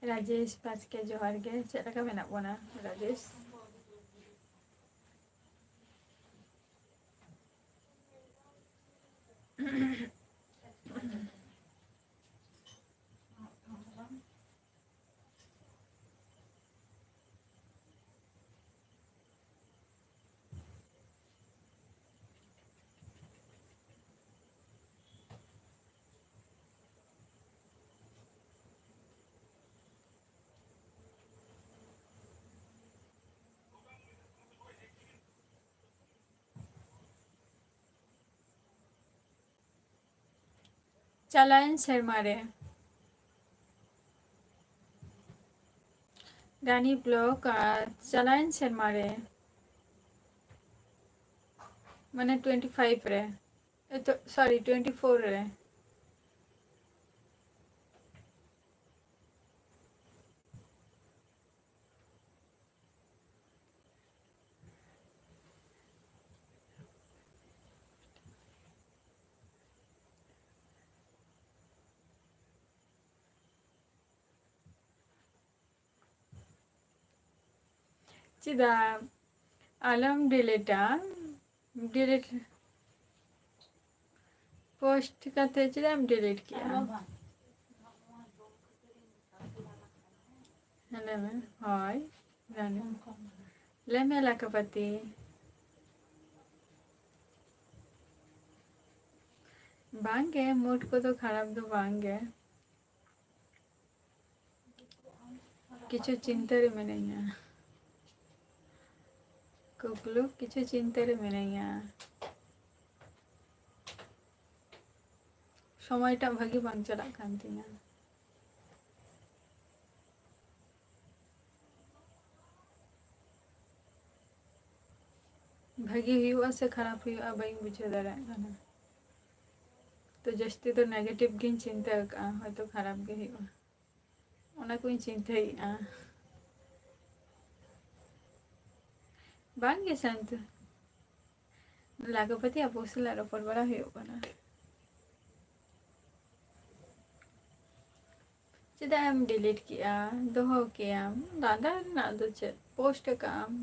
ᱨᱟᱡᱮᱥ ᱵᱟᱥᱠᱮ, ᱡᱚᱦᱟᱨ ᱜᱮ᱾ ᱪᱮᱫ ᱞᱮᱠᱟ ᱢᱮᱱᱟᱜ ᱵᱚᱱᱟ, ᱨᱟᱡᱮᱥ? ᱪᱟᱞᱟᱣᱮᱱ ᱥᱮᱨᱢᱟ ᱨᱮ᱾ ᱨᱟᱱᱤ block, ᱟᱨ ᱪᱟᱞᱟᱣᱮᱱ ᱥᱮᱨᱢᱟ ᱨᱮ, ᱢᱟᱱᱮ twenty five ᱨᱮ, ᱮ ᱛᱚ, sorry, twenty four ᱨᱮ᱾ ᱪᱮᱫᱟᱜ? ᱟᱞᱚᱢ ᱰᱤᱞᱤᱴᱟ᱾ ᱰᱤᱞᱤᱴ ᱯᱳᱥᱴ ᱠᱟᱛᱮ ᱪᱮᱫᱟᱜ ᱮᱢ ᱰᱤᱞᱤᱴ ᱠᱮᱜᱼᱟ? ᱦᱮᱸ, ᱞᱟᱹᱭ ᱢᱮ᱾ ᱦᱳᱭ, ᱨᱟᱱᱤ᱾ ᱞᱟᱹᱭ ᱢᱮ, ᱞᱟᱠᱷᱯᱟᱛᱤ᱾ ᱵᱟᱝᱜᱮ, ᱢᱩᱰ ᱠᱚᱫᱚ ᱠᱷᱟᱨᱟᱯ ᱫᱚ ᱵᱟᱝᱜᱮ᱾ ᱠᱤᱪᱷᱩ ᱪᱤᱱᱛᱟᱹ ᱨᱮ ᱢᱤᱱᱟᱹᱧᱟ᱾ ᱠᱩᱠᱞᱩ, ᱠᱤᱪᱷᱩ ᱪᱤᱱᱛᱟᱹ ᱨᱮ ᱢᱤᱱᱟᱹᱧᱟ᱾ ᱥᱚᱢᱚᱭᱴᱟᱜ ᱵᱷᱟᱹᱜᱤ ᱵᱟᱝ ᱪᱟᱞᱟᱜ ᱠᱟᱱ ᱛᱤᱧᱟᱹ᱾ ᱵᱷᱟᱹᱜᱤ ᱦᱩᱭᱩᱜᱼᱟ ᱥᱮ ᱠᱷᱟᱨᱟᱯ ᱦᱩᱭᱩᱜᱼᱟ, ᱵᱟᱹᱧ ᱵᱩᱡᱷᱟᱹᱣ ᱫᱟᱲᱮᱭᱟᱜ ᱠᱟᱱᱟ᱾ ᱛᱚ ᱡᱟᱹᱥᱛᱤ ᱫᱚ ᱱᱮᱜᱮᱴᱤᱵᱷ ᱜᱤᱧ ᱪᱤᱱᱛᱟᱹ ᱟᱠᱟᱫᱼᱟ, ᱦᱚᱭᱛᱳ ᱠᱷᱟᱨᱟᱯ ᱜᱮ ᱦᱩᱭᱩᱜᱼᱟ, ᱚᱱᱟ ᱠᱚᱧ ᱪᱤᱱᱛᱟᱹᱭᱮᱫᱼᱟ᱾ ᱵᱟᱝ ᱜᱮ ᱥᱟᱱᱛᱤ, ᱞᱟᱠᱷᱯᱟᱛᱤ ᱟᱵᱚ ᱥᱟᱞᱟᱜ ᱨᱚᱯᱚᱲ ᱵᱟᱲᱟ ᱦᱩᱭᱩᱜ ᱠᱟᱱᱟ᱾ ᱪᱮᱫᱟᱜ ᱮᱢ ᱰᱤᱞᱤᱴ ᱠᱮᱜᱼᱟ? ᱫᱚᱦᱚ ᱠᱮᱭᱟᱢ, ᱞᱟᱸᱫᱟ ᱨᱮᱱᱟᱜ ᱫᱚ ᱪᱮᱫ? ᱯᱳᱥᱴ ᱟᱠᱟᱫ ᱟᱢ᱾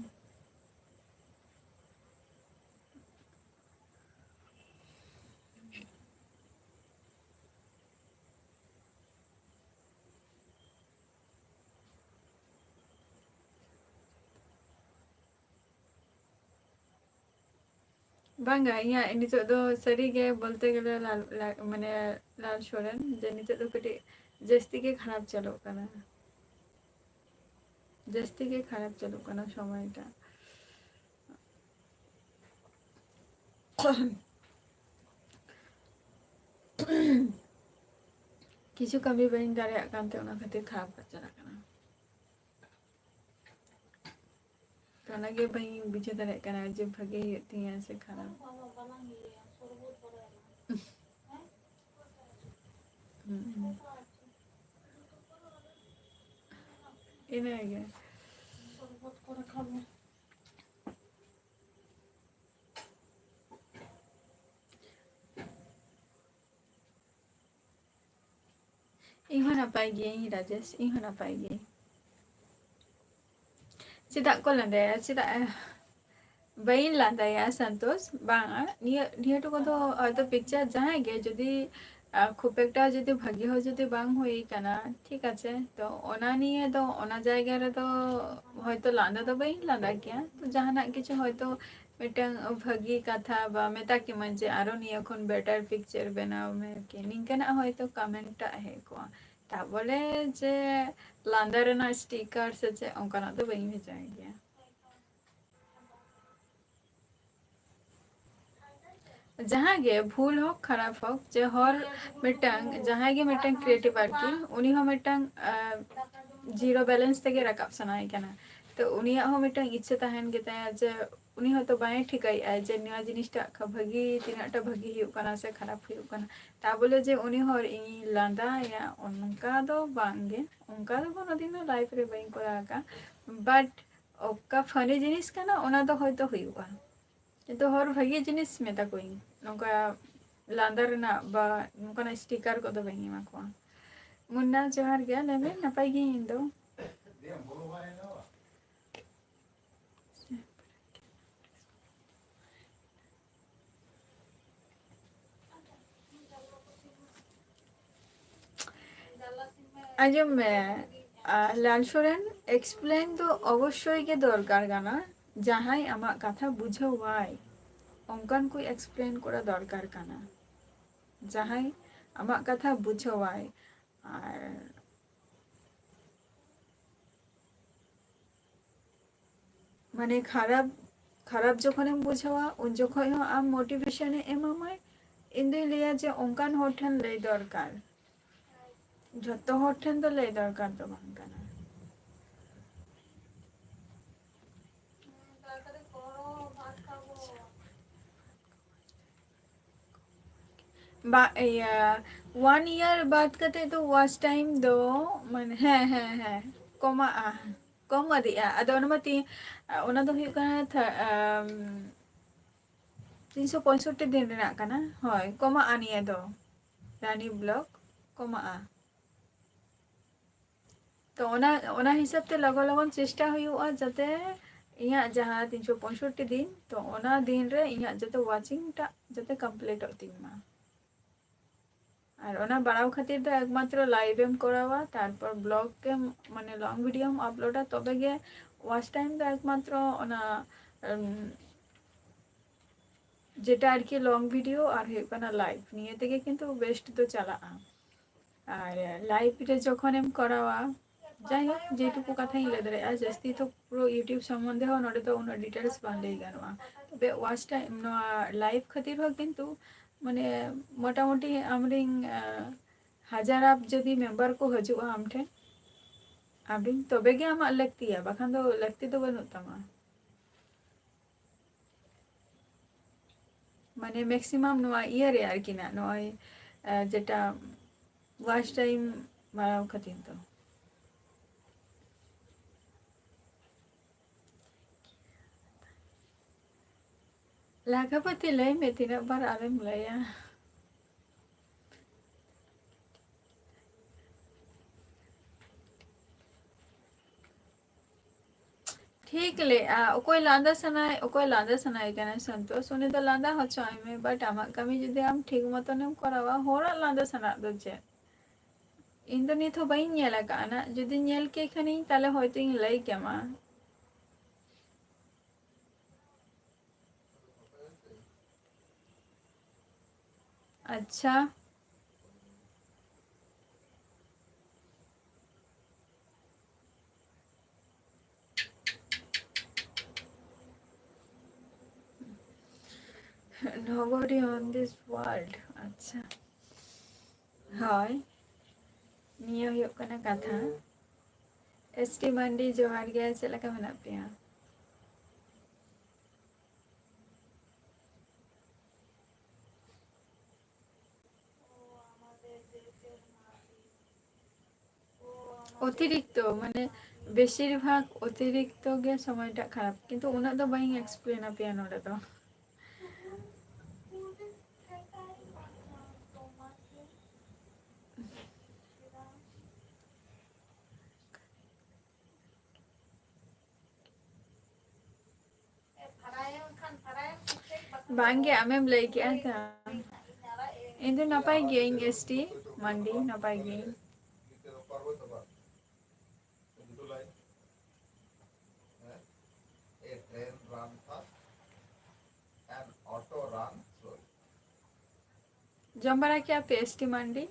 ᱵᱟᱝᱟ, ᱤᱧᱟᱹᱜ ᱱᱤᱛᱚᱜ ᱫᱚ ᱥᱟᱹᱨᱤᱜᱮ ᱵᱚᱞᱛᱮ ᱜᱮᱞᱮ ᱞᱟᱞ-, ᱞᱟ-, ᱢᱟᱱᱮ ᱞᱟᱞ ᱥᱚᱨᱮᱱ, ᱡᱮ ᱱᱤᱛᱚᱜ ᱫᱚ ᱠᱟᱹᱴᱤᱡ ᱡᱟᱹᱥᱛᱤ ᱜᱮ ᱠᱷᱟᱨᱟᱯ ᱪᱟᱞᱩᱜ ᱠᱟᱱᱟ, ᱡᱟᱹᱥᱛᱤ ᱜᱮ ᱠᱷᱟᱨᱟᱯ ᱪᱟᱞᱩᱜ ᱠᱟᱱᱟ ᱥᱚᱢᱚᱭᱴᱟ᱾ ᱠᱤᱪᱷᱩ ᱠᱟᱹᱢᱤ ᱵᱟᱹᱧ ᱫᱟᱲᱮᱭᱟᱜ ᱠᱟᱱᱛᱮ ᱚᱱᱟ ᱠᱷᱟᱹᱛᱤᱨ ᱠᱷᱟᱨᱟᱯ ᱪᱟᱞᱟᱜ ᱠᱟᱱᱟ᱾ ᱛᱚ ᱚᱱᱟᱜᱮ ᱵᱟᱹᱧ ᱵᱩᱡᱷᱟᱹᱣ ᱫᱟᱲᱮᱭᱟᱜ ᱠᱟᱱᱟ ᱡᱮ ᱵᱷᱟᱜᱮ ᱦᱩᱭᱩᱜ ᱛᱤᱧᱟ ᱥᱮ ᱠᱷᱟᱨᱟᱯ᱾ ᱦᱩᱸ᱾ ᱤᱱᱟᱹᱜᱮ᱾ ᱤᱧ ᱦᱚᱸ ᱱᱟᱯᱟᱭ ᱜᱤᱭᱟᱹᱧ ᱨᱟᱡᱮᱥ, ᱤᱧ ᱦᱚᱸ ᱱᱟᱯᱟᱭ ᱜᱤᱭᱟᱹᱧ᱾ ᱪᱮᱫᱟᱜ ᱠᱚ ᱞᱟᱸᱫᱟᱭᱟ? ᱪᱮᱫᱟᱜ? ᱵᱟᱹᱧ ᱞᱟᱸᱫᱟᱭᱟ ᱥᱟᱱᱛᱳᱥ, ᱵᱟᱝᱟ᱾ ᱱᱤᱭᱟᱹ, ᱱᱤᱭᱟᱹ ᱴᱩᱠᱩ ᱫᱚ ᱦᱚᱭᱛᱳ picture ᱡᱟᱦᱟᱸᱭ ᱜᱮ ᱡᱩᱫᱤ, ᱟ, ᱠᱷᱩᱵ ᱮᱠᱴᱟ ᱡᱩᱫᱤ ᱵᱷᱟᱹᱜᱤ ᱦᱚᱸ ᱡᱩᱫᱤ ᱵᱟᱝ ᱦᱩᱭ ᱠᱟᱱᱟ, ᱴᱷᱤᱠ ᱟᱪᱷᱮ, ᱛᱚ ᱚᱱᱟ ᱱᱤᱭᱮ ᱫᱚ, ᱚᱱᱟ ᱡᱟᱭᱜᱟ ᱨᱮᱫᱚ ᱦᱚᱭᱛᱳ ᱞᱟᱸᱫᱟ ᱫᱚ ᱵᱟᱹᱧ ᱞᱟᱸᱫᱟ ᱠᱮᱭᱟ᱾ ᱛᱚ ᱡᱟᱦᱟᱱᱟᱜ ᱠᱤᱪᱷᱩ ᱦᱚᱭᱛᱳ ᱢᱤᱫᱴᱟᱝ ᱵᱷᱟᱹᱜᱤ ᱠᱟᱛᱷᱟ ᱵᱟ ᱢᱮᱛᱟ ᱠᱮᱢᱟᱹᱧ ᱡᱮ ᱟᱨᱚ ᱱᱤᱭᱟᱹ ᱠᱷᱚᱱ better picture ᱵᱮᱱᱟᱣ ᱢᱮ, ᱠᱤ ᱱᱤᱝᱠᱟᱹᱱᱟᱜ ᱦᱚᱭᱛᱳ comment ᱴᱟᱜ ᱦᱮᱡ ᱠᱚᱜᱼᱟ᱾ ᱛᱟ ᱵᱚᱞᱮ ᱡᱮ ᱞᱟᱸᱫᱟ ᱨᱮᱱᱟᱜ sticker ᱥᱮ ᱪᱮᱫ ᱚᱱᱠᱟᱱᱟᱜ ᱫᱚ ᱵᱟᱹᱧ ᱵᱷᱮᱡᱟᱭ ᱜᱮᱭᱟ᱾ ᱡᱟᱦᱟᱸ ᱜᱮ ᱵᱷᱩᱞ ᱦᱳᱠ ᱠᱷᱟᱨᱟᱯ ᱦᱳᱠ, ᱡᱮ ᱦᱚᱲ ᱢᱤᱫᱴᱟᱝ, ᱡᱟᱦᱟᱸᱭ ᱜᱮ ᱢᱤᱫᱴᱟᱝ creative ᱟᱨᱠᱤ, ᱩᱱᱤ ᱦᱚᱸ ᱢᱤᱫᱴᱟᱝ, ᱟᱸ, zero balance ᱛᱮᱜᱮ ᱨᱟᱠᱟᱵ ᱥᱟᱱᱟᱭᱮ ᱠᱟᱱᱟ᱾ ᱛᱚ ᱩᱱᱤᱭᱟᱜ ᱦᱚᱸ ᱢᱤᱫᱴᱟᱝ ᱤᱪᱪᱷᱟᱹ ᱛᱟᱦᱮᱱ ᱜᱮᱛᱟᱭᱟ ᱡᱮ ᱩᱱᱤ ᱦᱚᱭᱛᱳ ᱵᱟᱭ ᱴᱷᱤᱠᱟᱹᱭᱮᱫᱼᱟ ᱡᱮ ᱱᱚᱣᱟ ᱡᱤᱱᱤᱥᱴᱟᱜ ᱠᱷᱟ-, ᱵᱷᱟᱹᱜᱤ, ᱛᱤᱱᱟᱹᱜ ᱴᱟ ᱵᱷᱟᱹᱜᱤ ᱦᱩᱭᱩᱜ ᱠᱟᱱᱟ ᱥᱮ ᱠᱷᱟᱨᱟᱯ ᱦᱩᱭᱩᱜ ᱠᱟᱱᱟ᱾ ᱛᱟ ᱵᱚᱞᱮ ᱡᱮ ᱩᱱᱤ ᱦᱚᱲ ᱤᱧ ᱞᱟᱸᱫᱟᱭᱟ, ᱚᱱᱠᱟ ᱫᱚ ᱵᱟᱝ ᱜᱮ, ᱚᱱᱠᱟ ᱫᱚ ᱠᱳᱱᱳ ᱫᱤᱱ ᱦᱚᱸ life ᱨᱮ ᱵᱟᱹᱧ ᱠᱚᱨᱟᱣ ᱟᱠᱟᱫᱼᱟ᱾ But ᱚᱠᱟ funny ᱡᱤᱱᱤᱥ ᱠᱟᱱᱟ, ᱚᱱᱟ ᱫᱚ ᱦᱚᱭᱛᱳ ᱦᱩᱭᱩᱜᱼᱟ, ᱠᱤᱱᱛᱩ ᱦᱚᱲ ᱵᱷᱟᱹᱜᱤ ᱡᱤᱱᱤᱥ ᱢᱮᱛᱟ ᱠᱚᱣᱟᱧ, ᱱᱚᱝᱠᱟ ᱞᱟᱸᱫᱟ ᱨᱮᱱᱟᱜ ᱵᱟ ᱱᱚᱝᱠᱟᱱᱟᱜ sticker ᱠᱚᱫᱚ ᱵᱟᱹᱧ ᱮᱢᱟ ᱠᱚᱣᱟ᱾ ᱢᱩᱱᱱᱟ, ᱡᱚᱦᱟᱨ ᱜᱮ, ᱞᱟᱹᱭ ᱢᱮ, ᱱᱟᱯᱟᱭ ᱜᱤᱭᱟᱹᱧ ᱤᱧ ᱫᱚ᱾ ᱟᱸᱡᱚᱢ ᱢᱮ, ᱟᱨ ᱞᱟᱞ ᱥᱚᱨᱮᱱ, explain ᱫᱚ ᱚᱵᱚᱥᱥᱳᱭ ᱜᱮ ᱫᱚᱨᱠᱟᱨ ᱠᱟᱱᱟ᱾ ᱡᱟᱦᱟᱸᱭ ᱟᱢᱟᱜ ᱠᱟᱛᱷᱟ ᱵᱩᱡᱷᱟᱹᱣᱟᱭ, ᱚᱱᱠᱟᱱ ᱠᱚ explain ᱠᱚᱨᱟ ᱫᱚᱨᱠᱟᱨ ᱠᱟᱱᱟ᱾ ᱡᱟᱦᱟᱸᱭ ᱟᱢᱟᱜ ᱠᱟᱛᱷᱟ ᱵᱩᱡᱷᱟᱹᱣᱟᱭ, ᱟᱨ ᱢᱟᱱᱮ ᱠᱷᱟᱨᱟᱯ, ᱠᱷᱟᱨᱟᱯ ᱡᱚᱠᱷᱚᱱᱮᱢ ᱵᱩᱡᱷᱟᱹᱣᱟ, ᱩᱱ ᱡᱚᱠᱷᱚᱱ ᱦᱚᱸ ᱟᱢ motivation ᱮ ᱮᱢᱟᱢᱟᱭ᱾ ᱤᱧ ᱫᱩᱧ ᱞᱟᱹᱭᱟ ᱡᱮ ᱚᱱᱠᱟᱱ ᱦᱚᱲ ᱴᱷᱮᱱ ᱞᱟᱹᱭ ᱫᱚᱨᱠᱟᱨ, ᱡᱷᱚᱛᱚ ᱦᱚᱲ ᱴᱷᱮᱱ ᱫᱚ ᱞᱟᱹᱭ ᱫᱚᱨᱠᱟᱨ ᱫᱚ ᱵᱟᱝ ᱠᱟᱱᱟ᱾ ᱵᱟ, ᱤᱭᱟᱹ, one year ᱵᱟᱫ ᱠᱟᱛᱮ ᱫᱚ watch time ᱫᱚ, ᱢᱟᱱᱮ, ᱦᱮᱸ, ᱦᱮᱸ, ᱦᱮᱸ, ᱠᱚᱢᱟᱜᱼᱟ, ᱠᱚᱢ ᱤᱫᱤᱜᱼᱟ᱾ ᱟᱫᱚ ᱚᱱᱟ ᱢᱟ ᱛᱤ-, ᱚᱱᱟ ᱫᱚ ᱦᱩᱭᱩᱜ ᱠᱟᱱᱟ ᱛᱷᱟ-, ᱟᱢ, ᱛᱤᱱᱥᱚ ᱯᱚᱸᱭᱥᱚᱴᱴᱤ ᱫᱤᱱ ᱨᱮᱱᱟᱜ ᱠᱟᱱᱟ᱾ ᱦᱳᱭ, ᱠᱚᱢᱟᱜᱼᱟ ᱱᱤᱭᱟᱹ ᱫᱚ, ᱨᱟᱱᱤ vlog ᱠᱚᱢᱟᱜᱼᱟ᱾ ᱛᱚ ᱚᱱᱟ, ᱚᱱᱟ ᱦᱤᱥᱟᱹᱵ ᱛᱮ ᱞᱚᱜᱚᱱ ᱞᱚᱜᱚᱱ ᱪᱮᱥᱴᱟ ᱦᱩᱭᱩᱜᱼᱟ ᱡᱟᱛᱮ ᱤᱧᱟᱹᱜ ᱡᱟᱦᱟᱸ ᱛᱤᱱᱥᱚ ᱯᱚᱸᱭᱥᱚᱴᱴᱤ ᱫᱤᱱ, ᱛᱚ ᱚᱱᱟ ᱫᱤᱱ ᱨᱮ ᱤᱧᱟᱹᱜ ᱡᱚᱛᱚ watching ᱴᱟᱜ ᱡᱟᱛᱮ completeᱚᱜ ᱛᱤᱧ ᱢᱟ᱾ ᱟᱨ ᱚᱱᱟ ᱵᱟᱲᱟᱣ ᱠᱷᱟᱹᱛᱤᱨ ᱫᱚ ᱮᱠᱢᱟᱛᱨᱚ live ᱮᱢ ᱠᱚᱨᱟᱣᱟ, ᱛᱟᱨᱯᱚᱨ vlog ᱮᱢ, ᱢᱟᱱᱮ long videoᱢ uploadᱟ, ᱛᱚᱵᱮ ᱜᱮ watch time ᱫᱚ ᱮᱠᱢᱟᱛᱨᱚ ᱚᱱᱟ, ᱩᱢ, ᱡᱮᱴᱟ ᱟᱨᱠᱤ long video ᱟᱨ ᱦᱩᱭᱩᱜ ᱠᱟᱱᱟ live, ᱱᱤᱭᱟᱹ ᱛᱮᱜᱮ ᱠᱤᱱᱛᱩ best ᱫᱚ ᱪᱟᱞᱟᱜᱼᱟ᱾ ᱟᱨ live ᱨᱮ ᱡᱚᱠᱷᱚᱱᱮᱢ ᱠᱚᱨᱟᱣᱟ, ᱡᱟᱭᱦᱳᱠ, ᱡᱮᱴᱩᱠᱩ ᱠᱟᱛᱷᱟᱧ ᱞᱟᱹᱭ ᱫᱟᱲᱮᱭᱟᱜᱼᱟ, ᱡᱟᱹᱥᱛᱤ ᱛᱚ ᱯᱩᱨᱟᱹ YouTube ᱥᱚᱢᱵᱚᱱᱫᱷᱮ ᱦᱚᱸ ᱱᱚᱰᱮ ᱫᱚ ᱩᱱᱟᱹᱜ details ᱵᱟᱝ ᱞᱟᱹᱭ ᱜᱟᱱᱚᱜᱼᱟ᱾ ᱛᱚᱵᱮ watch time, ᱱᱚᱣᱟ live ᱠᱷᱟᱹᱛᱤᱨ ᱦᱚᱸ ᱠᱤᱱᱛᱩ ᱢᱟᱱᱮ ᱢᱚᱴᱟᱢᱩᱴᱤ ᱟᱢᱨᱮᱱ, ᱟᱸ, ᱦᱟᱡᱟᱨ ᱟᱯ ᱡᱩᱫᱤ member ᱠᱚ ᱦᱤᱡᱩᱜᱼᱟ ᱟᱢ ᱴᱷᱮᱱ, ᱟᱢᱨᱮᱱ, ᱛᱚᱵᱮ ᱜᱮ ᱟᱢᱟᱜ ᱞᱟᱹᱠᱛᱤᱭᱟ, ᱵᱟᱠᱷᱟᱱ ᱫᱚ ᱞᱟᱹᱠᱛᱤ ᱫᱚ ᱵᱟᱹᱱᱩᱜ ᱛᱟᱢᱟ᱾ ᱢᱟᱱᱮ maximum ᱱᱚᱣᱟ ᱤᱭᱟᱹ ᱨᱮ ᱟᱨᱠᱤ ᱱᱟᱜ ᱱᱚᱜᱼᱚᱭ, ᱟᱸ, ᱡᱮᱴᱟ watch time ᱵᱟᱲᱟᱣ ᱠᱷᱟᱹᱛᱤᱨ ᱫᱚ᱾ ᱞᱟᱠᱷᱟᱯᱟᱛᱤ, ᱞᱟᱹᱭ ᱢᱮ, ᱛᱤᱱᱟᱹᱜ ᱵᱟᱨ ᱟᱨᱮᱢ ᱞᱟᱹᱭᱟ? ᱴᱷᱤᱠ ᱞᱮᱜᱼᱟ᱾ ᱚᱠᱚᱭ ᱞᱟᱸᱫᱟ ᱥᱟᱱᱟᱭ, ᱚᱠᱚᱭ ᱞᱟᱸᱫᱟ ᱥᱟᱱᱟᱭ ᱠᱟᱱᱟ ᱥᱚᱱᱛᱳᱥ, ᱩᱱᱤ ᱫᱚ ᱞᱟᱸᱫᱟ ᱦᱚᱪᱚᱭ ᱢᱮ, but ᱟᱢᱟᱜ ᱠᱟᱹᱢᱤ ᱡᱩᱫᱤ ᱟᱢ ᱴᱷᱤᱠ ᱢᱚᱛᱚᱱᱮᱢ ᱠᱚᱨᱟᱣᱟ, ᱦᱚᱲᱟᱜ ᱞᱟᱸᱫᱟ ᱥᱟᱱᱟᱜ ᱫᱚ ᱪᱮᱫ? ᱤᱧ ᱫᱚ ᱱᱤᱛ ᱦᱚᱸ ᱵᱟᱹᱧ ᱧᱮᱞ ᱟᱠᱟᱫᱼᱟ ᱱᱟᱜ, ᱡᱩᱫᱤ ᱧᱮᱞ ᱠᱮ ᱠᱷᱟᱱᱤᱧ, ᱛᱟᱦᱞᱮ ᱦᱚᱭᱛᱳᱧ ᱞᱟᱹᱭ ᱠᱮᱢᱟ᱾ ᱟᱪᱪᱷᱟ᱾ Nobody on this world. ᱟᱪᱪᱷᱟ, ᱦᱳᱭ, ᱱᱤᱭᱟᱹ ᱦᱩᱭᱩᱜ ᱠᱟᱱᱟ ᱠᱟᱛᱷᱟ᱾ ᱮᱥ ᱴᱤ ᱢᱟᱱᱰᱤ, ᱡᱚᱦᱟᱨ ᱜᱮ, ᱪᱮᱫ ᱞᱮᱠᱟ ᱢᱮᱱᱟᱜ ᱯᱮᱭᱟ? ᱚᱛᱤᱨᱤᱠᱛᱚ, ᱢᱟᱱᱮ, ᱵᱮᱥᱤᱨ ᱵᱷᱟᱜᱽ ᱚᱛᱤᱨᱤᱠᱛᱚ ᱜᱮ ᱥᱚᱢᱚᱭᱴᱟᱜ ᱠᱷᱟᱨᱟᱯ, ᱠᱤᱱᱛᱩ ᱩᱱᱟᱹᱜ ᱫᱚ ᱵᱟᱹᱧ explain ᱟᱯᱮᱭᱟ ᱱᱚᱰᱮ ᱫᱚ᱾ ᱵᱟᱝᱜᱮ, ᱟᱢᱮᱢ ᱞᱟᱹᱭ ᱠᱮᱜᱼᱟ ᱛᱚ᱾ ᱤᱧ ᱫᱚ ᱱᱟᱯᱟᱭ ᱜᱤᱭᱟᱹᱧ, ᱮᱥ ᱴᱤ ᱢᱟᱱᱰᱤ, ᱱᱟᱯᱟᱭ ᱜᱤᱭᱟᱹᱧ᱾ ᱡᱚᱢ ᱵᱟᱲᱟ ᱠᱮᱜᱼᱟ ᱯᱮ, ᱮᱥ ᱴᱤ ᱢᱟᱱᱰᱤ?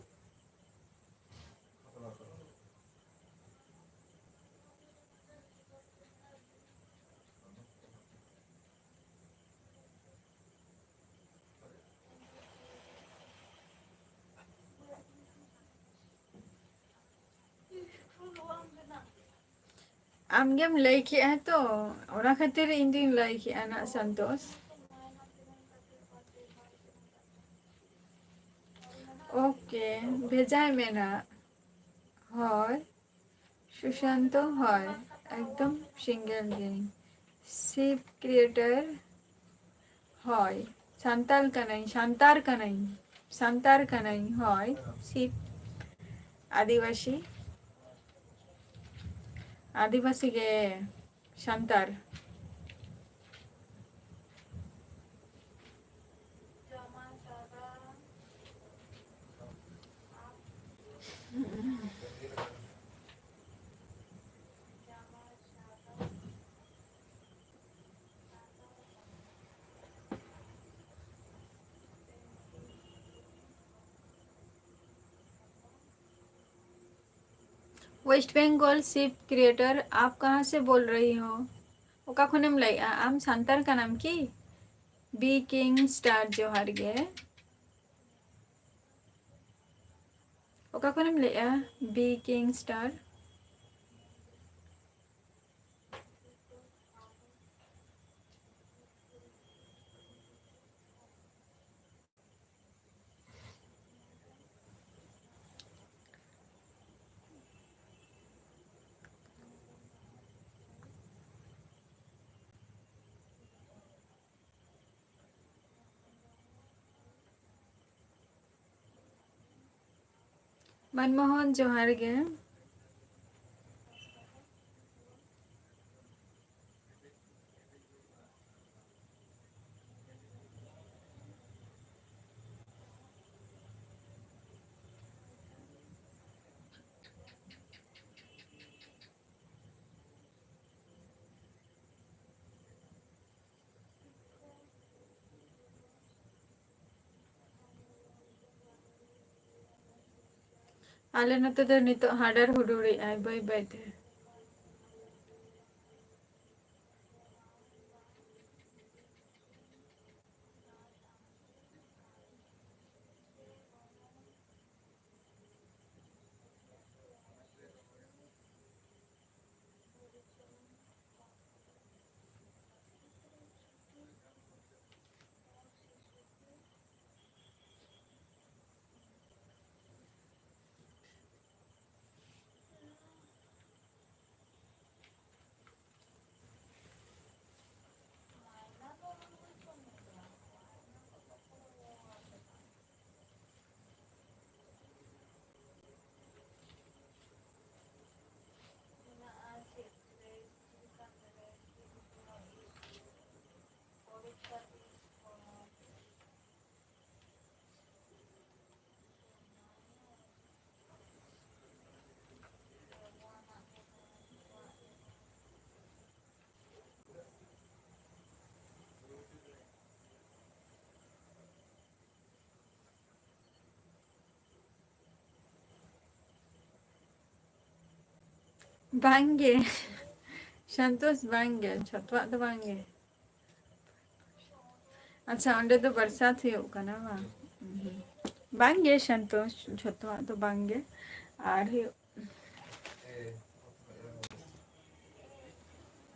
ᱟᱢᱜᱮᱢ ᱞᱟᱹᱭ ᱠᱮᱜᱼᱟ ᱛᱚ, ᱚᱱᱟ ᱠᱷᱟᱹᱛᱤᱨ ᱤᱧ ᱫᱩᱧ ᱞᱟᱹᱭ ᱠᱮᱜᱼᱟ ᱱᱟᱜ, ᱥᱟᱱᱛᱳᱥ᱾ ᱳᱠᱮ, ᱵᱷᱮᱡᱟᱭ ᱢᱮ ᱱᱟᱜ᱾ ᱦᱳᱭ, ᱥᱩᱥᱟᱱᱛᱚ, ᱦᱳᱭ, ᱮᱠᱫᱚᱢ ᱥᱤᱝᱜᱮᱞ ᱜᱤᱭᱟᱹᱧ᱾ ᱥᱤᱯ ᱠᱨᱤᱭᱮᱴᱟᱨ, ᱦᱳᱭ, ᱥᱟᱱᱛᱟᱞ ᱠᱟᱹᱱᱟᱹᱧ, ᱥᱟᱱᱛᱟᱲ ᱠᱟᱹᱱᱟᱹᱧ, ᱥᱟᱱᱛᱟᱲ ᱠᱟᱹᱱᱟᱹᱧ, ᱦᱳᱭ, ᱥᱤᱯ, ᱟᱹᱫᱤᱵᱟᱹᱥᱤ, ᱟᱹᱫᱤᱵᱟᱹᱥᱤ ᱜᱮ ᱥᱟᱱᱛᱟᱲ᱾ वेस्ट बंगाल सिप क्रिएटर, आप कहाँ से बोल रही हो? ᱚᱠᱟ ᱠᱷᱚᱱᱮᱢ ᱞᱟᱹᱭᱮᱜᱼᱟ? ᱟᱢ ᱥᱟᱱᱛᱟᱲ ᱠᱟᱱᱟᱢ ᱠᱤ? ᱵᱤ ᱠᱤᱝ ᱥᱴᱟᱨ, ᱡᱚᱦᱟᱨ ᱜᱮ᱾ ᱚᱠᱟ ᱠᱷᱚᱱᱮᱢ ᱞᱟᱹᱭᱮᱜᱼᱟ? ᱵᱤ ᱠᱤᱝ ᱥᱴᱟᱨ᱾ ᱢᱟᱱᱢᱳᱦᱚᱱ, ᱡᱚᱦᱟᱨ ᱜᱮ᱾ ᱟᱞᱮ ᱱᱚᱛᱮ ᱫᱚ ᱱᱤᱛᱚᱜ ᱦᱟᱰᱟᱨ ᱦᱩᱰᱩᱨᱮᱜᱼᱟᱭ ᱵᱟᱹᱭ ᱵᱟᱹᱭ ᱛᱮ᱾ ᱵᱟᱝᱜᱮ᱾ ᱥᱚᱱᱛᱳᱥ, ᱵᱟᱝᱜᱮ, ᱡᱷᱚᱛᱚᱣᱟᱜ ᱫᱚ ᱵᱟᱝᱜᱮ᱾ ᱟᱪᱪᱷᱟ, ᱚᱸᱰᱮ ᱫᱚ ᱵᱟᱨᱥᱟᱛ ᱦᱩᱭᱩᱜ ᱠᱟᱱᱟ ᱵᱟᱝ? ᱩᱸᱦᱩ᱾ ᱵᱟᱝᱜᱮ ᱥᱚᱱᱛᱳᱥ, ᱡᱷᱚᱛᱚᱣᱟᱜ ᱫᱚ ᱵᱟᱝᱜᱮ᱾ ᱟᱨ ᱦᱩᱭᱩᱜ,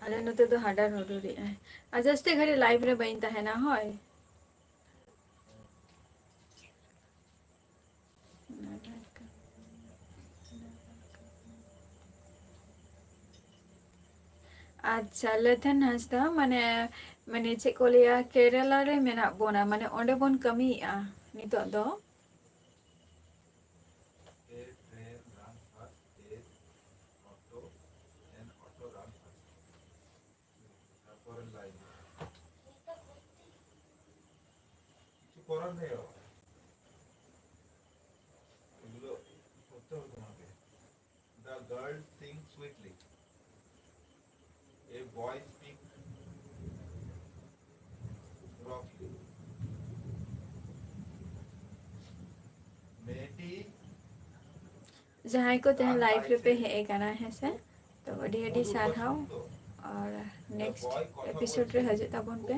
ᱟᱞᱮ ᱱᱚᱛᱮ ᱫᱚ ᱦᱟᱰᱟᱨ ᱦᱩᱰᱩᱨᱮᱜᱼᱟᱭ᱾ ᱟᱨ ᱡᱟᱹᱥᱛᱤ ᱜᱷᱟᱹᱲᱤᱡ live ᱨᱮ ᱵᱟᱹᱧ ᱛᱟᱦᱮᱱᱟ, ᱦᱳᱭ᱾ ᱟᱪᱪᱷᱟ, ᱞᱮᱛᱷᱮᱱ ᱦᱟᱸᱥᱫᱟ, ᱢᱟᱱᱮ, ᱢᱟᱱᱮ ᱪᱮᱫ ᱠᱚ ᱞᱟᱹᱭᱟ, ᱠᱮᱨᱟᱞᱟ ᱨᱮ ᱢᱮᱱᱟᱜ ᱵᱚᱱᱟ, ᱢᱟᱱᱮ ᱚᱸᱰᱮ ᱵᱚᱱ ᱠᱟᱹᱢᱤᱭᱮᱫᱼᱟ ᱱᱤᱛᱚᱜ ᱫᱚ᱾ A train runs fast, a auto, an auto runs fast. তারপরের লাইন। কিছু করার নেই বাবা, এগুলো করতে হবে তোমাকে। The girl sings sweetly. A boy speaks roughly. মেয়েটি ᱡᱟᱦᱟᱸᱭ ᱠᱚ ᱛᱮᱦᱮᱧ live ᱨᱮᱯᱮ ᱦᱮᱡ ᱟᱠᱟᱱᱟ, ᱦᱮᱸ ᱥᱮ, ᱛᱚ ᱟᱹᱰᱤ ᱟᱹᱰᱤ ᱥᱟᱨᱦᱟᱣ᱾ ᱟᱨ next episode ᱨᱮ ᱦᱤᱡᱩᱜ ᱛᱟᱵᱚᱱ ᱯᱮ᱾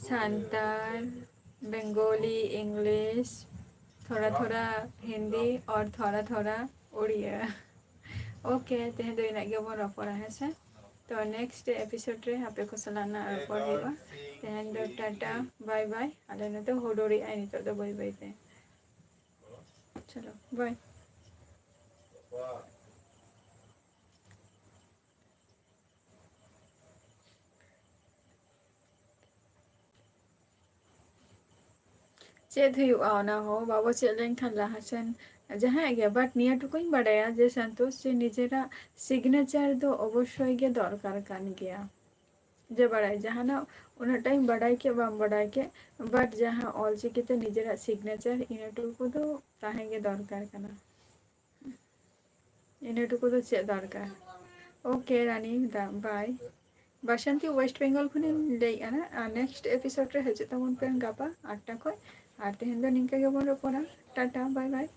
ᱥᱟᱱᱛᱟᱲ, ᱵᱮᱝᱜᱚᱞᱤ, ᱤᱝᱞᱤᱥ, ᱛᱷᱚᱲᱟ ᱛᱷᱚᱲᱟ ᱦᱤᱱᱫᱤ ᱟᱨ ᱛᱷᱚᱲᱟ ᱛᱷᱚᱲᱟ ᱩᱲᱤᱭᱟ᱾ Okay, ᱛᱮᱦᱮᱧ ᱫᱚ ᱤᱱᱟᱹᱜ ᱜᱮᱵᱚᱱ ᱨᱚᱯᱚᱲᱟ, ᱦᱮᱸ ᱥᱮ? ᱛᱚ next episode ᱨᱮ ᱟᱯᱮ ᱠᱚ ᱥᱟᱞᱟᱜ ᱱᱟᱜ ᱨᱚᱯᱚᱲ ᱦᱩᱭᱩᱜᱼᱟ᱾ ᱛᱮᱦᱮᱧ ᱫᱚ ᱴᱟᱴᱟ, bye bye᱾ ᱟᱞᱮ ᱱᱚᱛᱮ ᱦᱩᱰᱩᱨᱮᱜᱼᱟᱭ ᱱᱤᱛᱚᱜ ᱫᱚ ᱵᱟᱹᱭ ᱵᱟᱹᱭ ᱛᱮ᱾ ᱪᱚᱞᱚ, bye᱾ ᱪᱮᱫ ᱦᱩᱭᱩᱜᱼᱟ ᱚᱱᱟ ᱦᱚᱸ ᱵᱟᱵᱚ ᱪᱮᱫ ᱞᱮᱱᱠᱷᱟᱱ ᱞᱟᱦᱟ ᱥᱮᱱ ᱡᱟᱦᱟᱸᱭᱟᱜ ᱜᱮ, but ᱱᱤᱭᱟᱹ ᱴᱩᱠᱩᱧ ᱵᱟᱰᱟᱭᱟ ᱡᱮ ᱥᱚᱱᱛᱳᱥ, ᱡᱮ ᱱᱤᱡᱮᱨᱟᱜ signature ᱫᱚ ᱚᱵᱚᱥᱥᱳᱭ ᱜᱮ ᱫᱚᱨᱠᱟᱨ ᱠᱟᱱ ᱜᱮᱭᱟ᱾ ᱡᱮ ᱵᱟᱲᱟᱭ ᱡᱟᱦᱟᱱᱟᱜ ᱩᱱᱟᱹᱜ ᱴᱟᱜ ᱤᱧ ᱵᱟᱰᱟᱭ ᱠᱮᱫ ᱵᱟᱢ ᱵᱟᱰᱟᱭ ᱠᱮᱫ, but ᱡᱟᱦᱟᱸ ᱚᱞᱪᱤᱠᱤ ᱛᱮ ᱱᱤᱡᱮᱨᱟᱜ signature, ᱤᱱᱟᱹ ᱴᱩᱠᱩ ᱫᱚ ᱛᱟᱦᱮᱸ ᱜᱮ ᱫᱚᱨᱠᱟᱨ ᱠᱟᱱᱟ᱾ ᱤᱱᱟᱹ ᱴᱩᱠᱩ ᱫᱚ ᱪᱮᱫ ᱫᱚᱨᱠᱟᱨ? Okay ᱨᱟᱱᱤ ᱫᱟ, bye᱾ ᱵᱟᱥᱟᱱᱛᱤ West Bengal ᱠᱷᱚᱱᱤᱧ ᱞᱟᱹᱭᱮᱫᱼᱟ ᱱᱟᱜ, ᱟᱨ next episode ᱨᱮ ᱦᱤᱡᱩᱜ ᱛᱟᱵᱚᱱ ᱯᱮ ᱜᱟᱯᱟ ᱟᱴ ᱴᱟ ᱠᱷᱚᱱ᱾ ᱟᱨ ᱛᱮᱦᱮᱧ ᱫᱚ ᱱᱤᱝᱠᱟᱹ ᱜᱮᱵᱚᱱ ᱨᱚᱯᱚᱲᱟ᱾ Tata, bye bye᱾